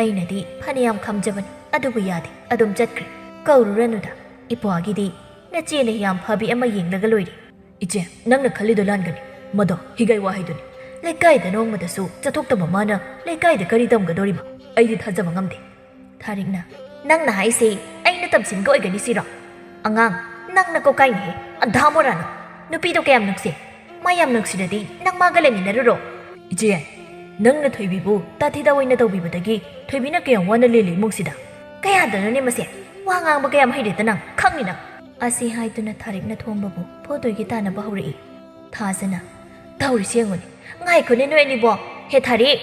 ꯑꯩꯅꯗꯤ ꯐꯅꯌꯥꯝ ꯈꯥꯝꯖꯕꯅꯤ, ꯑꯗꯨꯕꯨ ꯌꯥꯗꯦ, ꯑꯗꯨꯝ ꯆꯠꯈ꯭ꯔꯦ꯫ ꯀꯧꯔꯨꯔꯅꯨꯗ, ꯏꯄ꯭ꯋꯥꯒꯤꯗꯤ ꯅꯆꯦꯅ ꯌꯥꯝ ꯐꯕꯤ ꯑꯃ ꯌꯦꯡꯂꯒ ꯂꯣꯏꯔꯦ꯫ "ꯏꯆꯦ, ꯅꯪꯅ ꯈꯜꯂꯤꯗꯣ ꯂꯥꯟꯒꯅꯤ꯫ ꯃꯗꯣ ꯍꯤꯒꯥꯏ ꯋꯥꯍꯩꯗꯨꯅꯤ꯫ ꯂꯩꯀꯥꯏꯗ ꯅꯣꯡꯃꯗꯁꯨ ꯆꯠꯊꯣꯛꯇꯕ ꯃꯥꯅ ꯂꯩꯀꯥꯏꯗ ꯀꯔꯤ ꯇꯝꯒꯗꯧꯔꯤꯕ? ꯑꯩꯗꯤ ꯊꯥꯖꯕ ꯉꯝꯗꯦ꯫" ꯊꯥꯔꯤꯛꯅ, "ꯅꯪꯅ ꯍꯥꯏꯁꯦ ꯑꯩꯅ ꯇꯝꯁꯤꯟꯒ ꯑꯣꯏꯒꯅꯤ ꯁꯤꯔꯣ? ꯑꯉꯥꯡ, ꯅꯪꯅ ꯀꯣꯀꯥꯏꯅꯦꯍꯦ, ꯑꯙꯥ ꯃꯣꯔꯥꯅ꯫ ꯅꯨꯄꯤꯗꯣ ꯀꯌꯥꯝ ꯅꯨꯡꯁꯤ꯫ ꯃꯥ ꯌꯥꯝ ꯅꯨꯡꯁꯤꯔꯗꯤ ꯅꯪ ꯃꯥꯒ ꯂꯩꯃꯤꯟꯅꯔꯨꯔꯣ꯫" "ꯏꯆꯦ, ꯅꯪꯅ ꯊꯣꯏꯕꯤꯕꯨ ꯇꯥꯊꯤꯗ ꯑꯣꯏꯅ ꯇꯧꯕꯤꯕꯗꯒꯤ ꯊꯣꯏꯕꯤꯅ ꯀꯌꯥꯝ ꯋꯥꯅ ꯂꯦꯜꯂꯤ ꯏꯃꯨꯡꯁꯤꯗ꯫" "ꯀꯌꯥꯗꯅꯣꯅꯦ ꯃꯁꯦ? ꯋꯥ ꯉꯥꯡꯕ ꯀꯌꯥꯝ ꯍꯩꯔꯦꯗ ꯅꯪ, ꯈꯪꯅꯤ ꯅꯪ꯫" ꯑꯁꯤ ꯍꯥꯏꯗꯨꯅ ꯊꯥꯔꯤꯛꯅ ꯊꯣꯝꯕꯕꯨ ꯐꯨꯗꯣꯏꯒꯤ ꯇꯥꯟꯅꯕ ꯍꯧꯔꯛꯏ꯫ ꯊꯥꯖꯅ, "ꯇꯧꯔꯤꯁꯤ ꯌꯦꯡꯉꯨꯅꯦ, ꯉꯥꯏꯈꯣꯅꯦ ꯅꯣꯏ ꯑꯅꯤꯕꯣ꯫ ꯍꯦ ꯊꯥꯔꯤꯛ,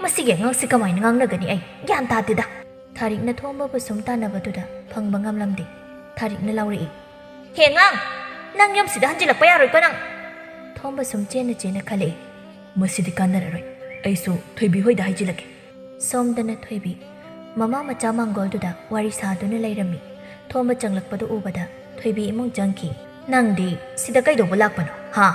ꯃꯁꯤꯒꯤ ꯑꯉꯥꯡꯁꯤ ꯀꯃꯥꯏꯅ ꯉꯥꯡꯅꯒꯅꯤ? ꯑꯩ ꯒ꯭ꯌꯥꯟ ꯇꯥꯗꯦꯗ꯫" ꯊꯥꯔꯤꯛꯅ ꯊꯣꯝꯕꯕꯨ ꯁꯨꯝ ꯇꯥꯟꯅꯕꯗꯨꯗ ꯐꯪꯕ ꯉꯝꯂꯝꯗꯦ꯫ ꯊꯥꯔꯤꯛꯅ ꯂꯥꯎꯔꯛꯏ, "ꯍꯦ ꯑꯉꯥꯡ, ꯅꯪ ꯌꯨꯝꯁꯤꯗ ꯍꯟꯖꯤꯜꯂꯛꯄ ꯌꯥꯔꯣꯏꯀꯣ ꯅꯪ꯫" ꯊꯣꯝꯕ ꯁꯨꯝ ꯆꯦꯟꯅ ꯆꯦꯟꯅ ꯈꯜꯂꯛꯏ꯫ "ꯃꯁꯤꯗꯤ ꯀꯥꯟꯅꯔꯔꯣꯏ, ꯑꯩꯁꯨ ꯊꯣꯏꯕꯤ ꯍꯣꯏꯗ ꯍꯥꯏꯖꯤꯜꯂꯒꯦ꯫" ꯁꯣꯝꯗꯅ ꯊꯣꯏꯕꯤ ꯃꯃꯥ ꯃꯆꯥ ꯃꯥꯡꯒꯣꯜꯗꯨꯗ ꯋꯥꯔꯤ ꯁꯥꯗꯨꯅ ꯂꯩꯔꯝꯃꯤ꯫ ꯊꯣꯝꯕ ꯆꯪꯂꯛꯄꯗꯨ ꯎꯕꯗ ꯊꯣꯏꯕꯤ ꯏꯃꯨꯡ ꯆꯪꯈꯤ꯫ "ꯅꯪꯗꯤ ꯁꯤꯗ ꯀꯩꯗꯧꯕ ꯂꯥꯛꯄꯅꯣ, ꯍꯥ?"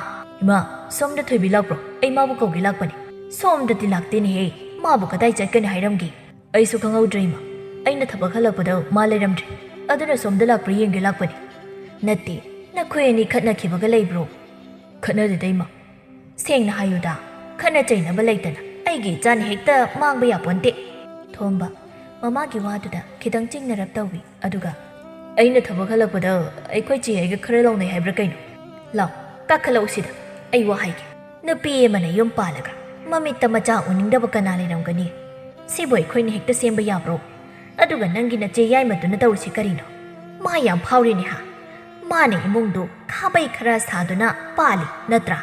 "ꯏꯃꯥ, ꯁꯣꯝꯗ ꯊꯣꯏꯕꯤ ꯂꯥꯛꯄ꯭ꯔꯣ? ꯑꯩ ꯃꯥꯕꯨ ꯀꯧꯒꯦ ꯂꯥꯛꯄꯅꯤ꯫" "ꯁꯣꯝꯗꯗꯤ ꯂꯥꯛꯇꯦꯅꯦꯍꯦ, ꯃꯥꯕꯨ ꯀꯗꯥꯏ ꯆꯠꯀꯅꯤ ꯍꯥꯏꯔꯝꯒꯦ?" "ꯑꯩꯁꯨ ꯈꯪꯍꯧꯗ꯭ꯔꯦ ꯏꯃꯥ, ꯑꯩꯅ ꯊꯕꯛ ꯍꯜꯂꯛꯄꯗ ꯃꯥ ꯂꯩꯔꯝꯗ꯭ꯔꯦ, ꯑꯗꯨꯅ ꯁꯣꯝꯗ ꯂꯥꯛꯄ꯭ꯔꯥ ꯌꯦꯡꯒꯦ ꯂꯥꯛꯄꯅꯤ꯫" "ꯅꯠꯇꯦ, ꯅꯈꯣꯏ ꯑꯅꯤ ꯈꯠꯅꯈꯤꯕꯒ ꯂꯩꯕ꯭ꯔꯣ?" "ꯈꯠꯅꯗꯦꯗ ꯏꯃꯥ꯫" "ꯁꯦꯡꯅ ꯍꯥꯏꯌꯨꯗ, ꯈꯠꯅ ꯆꯩꯅꯕ ꯂꯩꯇꯅ ꯑꯩꯒꯤ ꯏꯆꯥꯅ ꯍꯦꯛꯇ ꯃꯥꯡꯕ ꯌꯥꯄꯣꯟꯇꯦ꯫" ꯊꯣꯝꯕ ꯃꯃꯥꯒꯤ ꯋꯥꯗꯨꯗ ꯈꯤꯇꯪ ꯆꯤꯡꯅꯔꯞ ꯇꯧꯏ꯫ ꯑꯗꯨꯒ, "ꯑꯩꯅ ꯊꯕꯛ ꯍꯜꯂꯛꯄꯗ ꯑꯩꯈꯣꯏ ꯆꯦ ꯑꯩꯒ ꯈꯔ ꯂꯥꯎꯅꯩ ꯍꯥꯏꯕ꯭ꯔꯥ ꯀꯩꯅꯣ? ꯂꯥꯎ, ꯀꯥꯈꯠꯂꯛꯎ ꯁꯤꯗ, ꯑꯩ ꯋꯥ ꯍꯥꯏꯒꯦ꯫" ꯅꯨꯄꯤ ꯑꯃꯅ ꯌꯨꯝ ꯄꯥꯜꯂꯒ ꯃꯃꯤꯠꯇ ꯃꯆꯥ ꯎꯅꯤꯡꯗꯕ ꯀꯅꯥ ꯂꯩꯔꯝꯒꯅꯤ? ꯁꯤꯕꯨ ꯑꯩꯈꯣꯏꯅ ꯍꯦꯛꯇ ꯁꯦꯝꯕ ꯌꯥꯕ꯭ꯔꯣ? ꯑꯗꯨꯒ ꯅꯪꯒꯤ ꯅꯆꯦ ꯌꯥꯏꯃꯗꯨꯅ ꯇꯧꯔꯤꯁꯤ ꯀꯔꯤꯅꯣ? ꯃꯥ ꯌꯥꯝ ꯐꯥꯎꯔꯤꯅꯦ ꯍꯥ? ꯃꯥꯅ ꯏꯃꯨꯡꯗꯨ ꯈꯥꯕꯩ ꯈꯔ ꯁꯥꯗꯨꯅ ꯄꯥꯜꯂꯤ ꯅꯠꯇ꯭ꯔꯥ?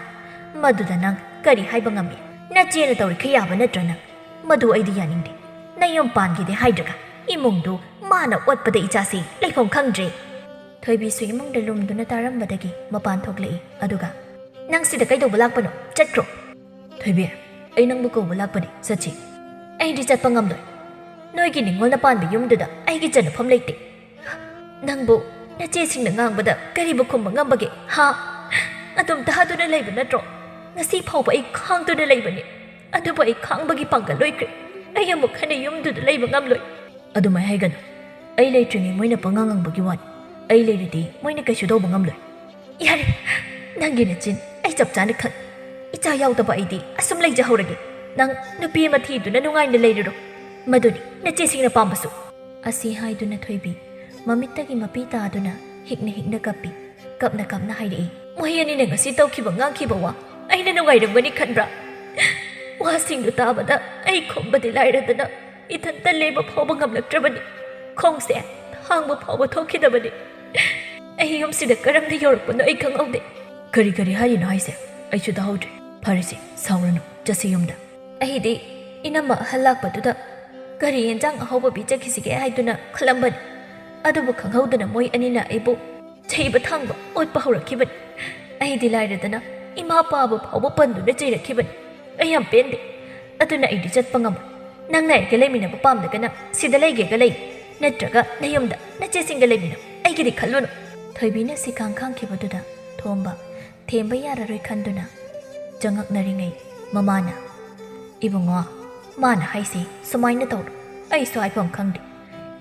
ꯃꯗꯨꯗ ꯅꯪ ꯀꯔꯤ ꯍꯥꯏꯕ ꯉꯝꯃꯤ? ꯅꯆꯦꯅ ꯇꯧꯔꯤꯈꯩ ꯌꯥꯕ ꯅꯠꯇ꯭ꯔꯥ ꯅꯪ? ꯃꯗꯨ ꯑꯩꯗꯤ ꯌꯥꯅꯤꯡꯗꯦ꯫ ꯅꯌꯨꯝ ꯄꯥꯟꯒꯦꯗꯤ ꯍꯥꯏꯗ꯭ꯔꯒ ꯏꯃꯨꯡꯗꯨ ꯃꯥꯅ ꯑꯣꯠꯄꯗ ꯏꯆꯥꯁꯤ ꯂꯩꯐꯝ ꯈꯪꯗ꯭ꯔꯦ꯫ ꯊꯣꯏꯕꯤꯁꯨ ꯏꯃꯨꯡꯗ ꯂꯨꯝꯗꯨꯅ ꯇꯥꯔꯝꯕꯗꯒꯤ ꯃꯄꯥꯟ ꯊꯣꯛꯂꯛꯏ꯫ ꯑꯗꯨꯒ, "ꯅꯪ ꯁꯤꯗ ꯀꯩꯗꯧꯕ ꯂꯥꯛꯄꯅꯣ? ꯆꯠꯈ꯭ꯔꯣ!" "ꯊꯣꯏꯕꯤ, ꯑꯩ ꯅꯪꯕꯨ ꯀꯧꯕ ꯂꯥꯛꯄꯅꯤ, ꯆꯠꯁꯤ꯫" "ꯑꯩꯗꯤ ꯆꯠꯄ ꯉꯝꯂꯣꯏ꯫ ꯅꯣꯏꯒꯤ ꯅꯤꯉꯣꯜꯅ ꯄꯥꯟꯕ ꯌꯨꯝꯗꯨꯗ ꯑꯩꯒꯤ ꯆꯟꯅꯐꯝ ꯂꯩꯇꯦ꯫ ꯅꯪꯕꯨ ꯅꯆꯦꯁꯤꯡꯅ ꯉꯥꯡꯕꯗ ꯀꯔꯤꯕꯨ ꯈꯨꯝꯕ ꯉꯝꯕꯒꯦ, ꯍꯥ? ꯑꯗꯨꯝ ꯇꯥꯗꯨꯅ ꯂꯩꯕ ꯅꯠꯇ꯭ꯔꯣ? ꯉꯁꯤ ꯐꯥꯎꯕ ꯑꯩ ꯈꯥꯡꯗꯨꯅ ꯂꯩꯕꯅꯤ꯫ ꯑꯗꯨꯕꯨ ꯑꯩ ꯈꯥꯡꯕꯒꯤ ꯄꯥꯡꯒꯜ ꯂꯣꯏꯈ꯭ꯔꯦ꯫ ꯑꯩ ꯑꯃꯨꯛ ꯍꯟꯅ ꯌꯨꯝꯗꯨꯗ ꯂꯩꯕ ꯉꯝꯂꯣꯏ꯫" "ꯑꯗꯨꯃꯥꯏ ꯍꯥꯏꯒꯅꯨ꯫ ꯑꯩ ꯂꯩꯇ꯭ꯔꯤꯉꯩ ꯃꯣꯏꯅ ꯄꯉꯥꯡ ꯉꯥꯡꯕꯒꯤ ꯋꯥꯅꯤ꯫ ꯑꯩ ꯂꯩꯔꯗꯤ ꯃꯣꯏꯅ ꯀꯩꯁꯨ ꯇꯧꯕ ꯉꯝꯂꯣꯏ꯫" "ꯌꯥꯔꯦ, ꯅꯪꯒꯤ ꯅꯆꯤꯟ ꯑꯩ ꯆꯞ ꯆꯥꯅ ꯈꯪ꯫ ꯏꯆꯥ ꯌꯥꯎꯗꯕ ꯑꯩꯗꯤ ꯑꯁꯨꯝ ꯂꯩꯖꯍꯧꯔꯒꯦ꯫ ꯅꯪ ꯅꯨꯄꯤ ꯑꯃ ꯊꯤꯗꯨꯅ ꯅꯨꯡꯉꯥꯏꯅ ꯂꯩꯔꯨꯔꯣ꯫ ꯃꯗꯨꯅꯤ ꯅꯆꯦꯁꯤꯡꯅ ꯄꯥꯝꯕꯁꯨ꯫" ꯑꯁꯤ ꯍꯥꯏꯗꯨꯅ ꯊꯣꯏꯕꯤ ꯃꯃꯤꯠꯇꯒꯤ ꯃꯄꯤ ꯇꯥꯗꯨꯅ ꯍꯤꯛꯅ ꯍꯤꯛꯅ ꯀꯞꯄꯤ꯫ ꯀꯞꯅ ꯀꯞꯅ ꯍꯥꯏꯔꯛꯏ, "ꯃꯣꯏ ꯑꯅꯤꯅ ꯉꯁꯤ ꯇꯧꯈꯤꯕ ꯉꯥꯡꯈꯤꯕ ꯋꯥ ꯑꯩꯅ ꯅꯨꯡꯉꯥꯏꯔꯝꯒꯅꯤ ꯈꯟꯕ꯭ꯔꯥ? ꯋꯥꯁꯤꯡꯗꯨ ꯇꯥꯕꯗ ꯑꯩ ꯈꯨꯝꯕꯗꯤ ꯂꯥꯏꯔꯗꯅ ꯏꯊꯟꯇ ꯂꯦꯞꯄ ꯐꯥꯎꯕ ꯉꯝꯂꯛꯇ꯭ꯔꯕꯅꯤ꯫ ꯈꯣꯡꯁꯦ ꯊꯥꯡꯕ ꯐꯥꯎꯕ ꯊꯣꯛꯈꯤꯗꯕꯅꯤ꯫ ꯑꯩ ꯌꯨꯝꯁꯤꯗ ꯀꯔꯝꯅ ꯌꯧꯔꯛꯄꯅꯣ ꯑꯩ ꯈꯪꯍꯧꯗꯦ꯫" "ꯀꯔꯤ ꯀꯔꯤ ꯍꯥꯏꯔꯤꯅꯣ ꯍꯥꯏꯁꯦ? ꯑꯩꯁꯨ ꯇꯥꯍꯧꯗ꯭ꯔꯦ꯫" "ꯐꯔꯦꯁꯦ, ꯁꯥꯎꯔꯅꯨ, ꯆꯠꯁꯤ ꯌꯨꯝꯗ꯫" "ꯑꯩꯗꯤ ꯏꯅꯝꯃ ꯑꯍꯜ ꯂꯥꯛꯄꯗꯨꯗ ꯀꯔꯤ ꯌꯦꯟꯖꯥꯡ ꯑꯍꯧꯕ ꯄꯤꯖꯈꯤꯁꯤꯒꯦ ꯍꯥꯏꯗꯨꯅ ꯈꯜꯂꯝꯕꯅꯤ꯫ ꯑꯗꯨꯕꯨ ꯈꯪꯍꯧꯗꯅ ꯃꯣꯏ ꯑꯅꯤꯅ ꯑꯩꯕꯨ ꯆꯩꯕ ꯊꯥꯡꯕ ꯑꯣꯠꯄ ꯍꯧꯔꯛꯈꯤꯕꯅꯤ꯫ ꯑꯩꯗꯤ ꯂꯥꯏꯔꯗꯅ ꯏꯃꯥ ꯄꯥꯕ ꯐꯥꯎꯕ ꯄꯟꯗꯨꯅ ꯆꯩꯔꯛꯈꯤꯕꯅꯤ꯫ ꯑꯩ ꯌꯥꯝ ꯄꯦꯟꯗꯦ꯫ ꯑꯗꯨꯅ ꯑꯩꯗꯤ ꯆꯠꯄ ꯉꯝꯃꯣꯏ꯫ ꯅꯪꯅ ꯑꯩꯒ ꯂꯩꯃꯤꯟꯅꯕ ꯄꯥꯝꯗꯒꯅ ꯁꯤꯗ ꯂꯩꯒꯦꯒ ꯂꯩ, ꯅꯠꯇ꯭ꯔꯒ ꯅꯌꯨꯝꯗ ꯅꯆꯦꯁꯤꯡꯒ ꯂꯩꯃꯤꯟꯅꯧ꯫ ꯑꯩꯒꯤꯗꯤ ꯈꯜꯂꯨꯅꯨ꯫" ꯊꯣꯏꯕꯤꯅ ꯁꯤꯈꯥꯡ ꯈꯥꯡꯈꯤꯕꯗꯨꯗ ꯊꯣꯝꯕ ꯊꯦꯝꯕ ꯌꯥꯔꯔꯣꯏ ꯈꯟꯗꯨꯅ ꯆꯉꯛꯅꯔꯤꯉꯩ ꯃꯃꯥꯅ, "ꯏꯕꯨꯡꯉꯣ, ꯃꯥꯅ ꯍꯥꯏꯁꯤ ꯁꯨꯃꯥꯏꯅ ꯇꯧꯔꯣ꯫ ꯑꯩꯁꯨ ꯍꯥꯏꯐꯝ ꯈꯪꯗꯦ꯫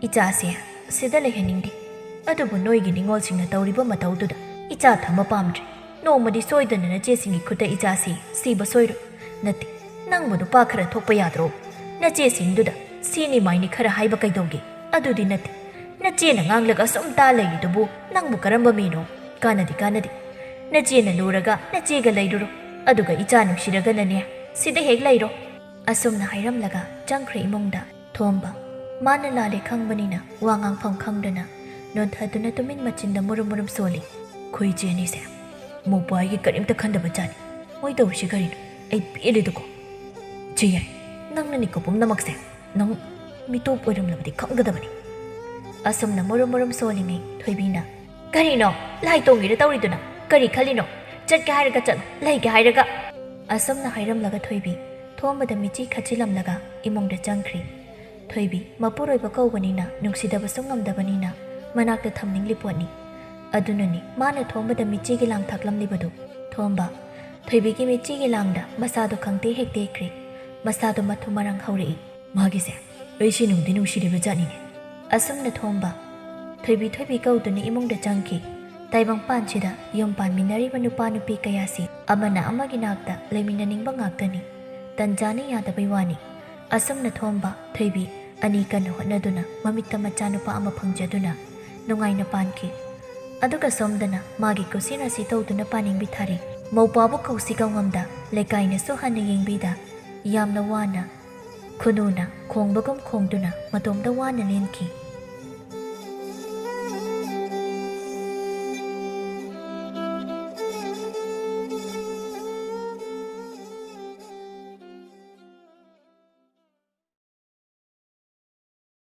ꯏꯆꯥꯁꯦ ꯁꯤꯗ ꯂꯩꯍꯟꯅꯤꯡꯗꯦ꯫ ꯑꯗꯨꯕꯨ ꯅꯣꯏꯒꯤ ꯅꯤꯉꯣꯜꯁꯤꯡꯅ ꯇꯧꯔꯤꯕ ꯃꯇꯧꯗꯨꯗ ꯏꯆꯥ ꯊꯝꯕ ꯄꯥꯝꯗ꯭ꯔꯦ꯫ ꯅꯣꯡꯃꯗꯤ ꯁꯣꯏꯗꯅ ꯅꯆꯦꯁꯤꯡꯒꯤ ꯈꯨꯠꯇ ꯏꯆꯥꯁꯤ ꯁꯤꯕ ꯁꯣꯏꯔꯣꯏ꯫ ꯅꯠꯇꯦ, ꯅꯪꯕꯨ ꯅꯨꯄꯥ ꯈꯔ ꯊꯣꯛꯄ ꯌꯥꯗ꯭ꯔꯣ? ꯅꯆꯦꯁꯤꯡꯗꯨꯗ ꯁꯤꯅꯤ ꯃꯥꯏꯅꯤ ꯈꯔ ꯍꯥꯏꯕ ꯀꯩꯗꯧꯒꯦ? ꯑꯗꯨꯗꯤ ꯅꯠꯇꯦ꯫ ꯅꯆꯦꯅ ꯉꯥꯡꯂꯒ ꯁꯨꯝ ꯇꯥ ꯂꯩꯔꯤꯗꯨꯕꯨ ꯅꯪꯕꯨ ꯀꯔꯝꯕ ꯃꯤꯅꯣ? ꯀꯥꯟꯅꯗꯦ, ꯀꯥꯟꯅꯗꯦ꯫ ꯅꯆꯦꯅ ꯂꯨꯔꯒ ꯅꯆꯦꯒ ꯂꯩꯔꯨꯔꯣ꯫ ꯑꯗꯨꯒ ꯏꯆꯥ ꯅꯨꯡꯁꯤꯔꯒꯅꯅꯦ, ꯁꯤꯗ ꯍꯦꯛ ꯂꯩꯔꯣ꯫ ꯑꯁꯨꯝꯅ ꯍꯥꯏꯔꯝꯂꯒ ꯆꯪꯈ꯭ꯔꯦ ꯏꯃꯨꯡꯗ꯫ ꯊꯣꯝꯕ, ꯃꯥꯅ ꯂꯥꯜꯂꯦ ꯈꯪꯕꯅꯤꯅ ꯋꯥ ꯉꯥꯡꯐꯝ ꯈꯪꯗꯅ ꯅꯣꯟꯊꯗꯨꯅ ꯇꯨꯃꯤꯟ ꯃꯆꯤꯟꯗ ꯃꯨꯔꯨꯝ ꯃꯨꯔꯨꯝ ꯁꯣꯜꯂꯤ꯫ "ꯑꯩꯈꯣꯏ ꯏꯆꯦ ꯑꯅꯤꯁꯦ ꯃꯧꯄ꯭ꯋꯥꯒꯤ ꯀꯔꯤꯝꯇ ꯈꯟꯗꯕ ꯖꯥꯠꯅꯤ꯫ ꯃꯣꯏ ꯇꯧꯔꯤꯁꯤ ꯀꯔꯤꯅꯣ? ꯑꯩ ꯄꯦꯜꯂꯦꯗꯀꯣ꯫ ꯆꯦ ꯌꯥꯏ, ꯅꯪꯅꯅꯤꯀꯣ ꯄꯨꯝꯅꯃꯛꯁꯦ꯫ ꯅꯪ ꯃꯤꯇꯣꯞ ꯑꯣꯏꯔꯝꯂꯕꯗꯤ ꯈꯪꯒꯗꯕꯅꯤ꯫" ꯑꯁꯨꯝꯅ ꯃꯨꯔꯨꯝ ꯃꯨꯔꯨꯝ ꯁꯣꯜꯂꯤꯉꯩ ꯊꯣꯏꯕꯤꯅ, "ꯀꯔꯤꯅꯣ? ꯂꯥꯏ ꯇꯣꯡꯉꯤꯔ ꯇꯧꯔꯤꯗꯨꯅ? ꯀꯔꯤ ꯈꯜꯂꯤꯅꯣ? ꯆꯠꯀꯦ ꯍꯥꯏꯔꯒ ꯆꯠꯂꯣ, ꯂꯩꯒꯦ ꯍꯥꯏꯔꯒ꯫" ꯑꯁꯨꯝꯅ ꯍꯥꯏꯔꯝꯂꯒ ꯊꯣꯏꯕꯤ ꯊꯣꯝꯕꯗ ꯃꯤꯠꯆꯤ ꯈꯠꯆꯤꯜꯂꯝꯂꯒ ꯏꯃꯨꯡꯗ ꯆꯪꯈ꯭ꯔꯤ꯫ ꯊꯣꯏꯕꯤ ꯃꯄꯨꯔꯣꯏꯕ ꯀꯧꯕꯅꯤꯅ ꯅꯨꯡꯁꯤꯗꯕꯁꯨ ꯉꯝꯗꯕꯅꯤꯅ ꯃꯅꯥꯛꯇ ꯊꯝꯅꯤꯡꯂꯤ ꯄꯣꯠꯅꯤ꯫ ꯑꯗꯨꯅꯅꯤ ꯃꯥꯅ ꯊꯣꯝꯕꯗ ꯃꯤꯠꯆꯤꯒꯤ ꯂꯥꯡ ꯊꯥꯛꯂꯝꯂꯤꯕꯗꯨ꯫ ꯊꯣꯝꯕ, ꯊꯣꯏꯕꯤꯒꯤ ꯃꯤꯠꯆꯤꯒꯤ ꯂꯥꯡꯗ ꯃꯁꯥꯗꯣ ꯈꯪꯇꯦꯛ ꯍꯦꯛ ꯇꯦꯛꯈ꯭ꯔꯦ꯫ ꯃꯁꯥꯗꯣ ꯃꯊꯨꯝ ꯃꯔꯥꯡ ꯍꯧꯔꯛꯏ꯫ "ꯃꯥꯒꯤꯁꯦ ꯑꯩꯁꯦ ꯅꯨꯡꯗꯤ ꯅꯨꯡꯁꯤꯔꯤꯕ ꯖꯥꯠꯅꯤꯅꯦ꯫" ꯑꯁꯨꯝꯅ ꯊꯣꯝꯕ ꯊꯣꯏꯕꯤ ꯊꯣꯏꯕꯤ ꯀꯧꯗꯨꯅ ꯏꯃꯨꯡꯗ ꯆꯪꯈꯤ꯫ ꯇꯥꯏꯕꯪꯄꯥꯟꯁꯤꯗ ꯌꯨꯝ ꯄꯥꯟꯃꯤꯟꯅꯔꯤꯕ ꯅꯨꯄꯥ ꯅꯨꯄꯤ ꯀꯌꯥꯁꯤ ꯑꯃꯅ ꯑꯃꯒꯤ ꯅꯥꯛꯇ ꯂꯩꯃꯤꯟꯅꯅꯤꯡꯕ ꯉꯥꯛꯇꯅꯤ꯫ ꯇꯟꯖꯥꯅ ꯌꯥꯗꯕꯩ ꯋꯥꯅꯤ꯫ ꯑꯁꯨꯝꯅ ꯊꯣꯝꯕ ꯊꯣꯏꯕꯤ ꯑꯅꯤ ꯀꯟꯅ ꯍꯣꯠꯅꯗꯨꯅ ꯃꯃꯤꯠꯇ ꯃꯆꯥꯅꯨꯄꯥ ꯑꯃ ꯐꯪꯖꯗꯨꯅ ꯅꯨꯡꯉꯥꯏꯅ ꯄꯥꯟꯈꯤ꯫ ꯑꯗꯨꯒ ꯁꯣꯝꯗꯅ ꯃꯥꯒꯤ ꯀꯨꯁꯤ ꯔꯥꯁꯤ ꯇꯧꯗꯨꯅ ꯄꯥꯅꯤꯡꯕꯤ ꯊꯥꯔꯤ꯫ ꯃꯧꯄ꯭ꯋꯥꯕꯨ ꯀꯧꯁꯤ ꯀꯧꯉꯝꯗ ꯂꯩꯀꯥꯏꯅꯁꯨ ꯍꯟꯅ ꯌꯦꯡꯕꯤꯗ ꯌꯥꯝꯅ ꯋꯥꯅ ꯈꯨꯅꯨꯅ ꯈꯣꯡꯕꯒꯨꯝ ꯈꯣꯡꯗꯨꯅ ꯃꯇꯣꯝꯇ ꯋꯥꯅ ꯂꯦꯟꯈꯤ꯫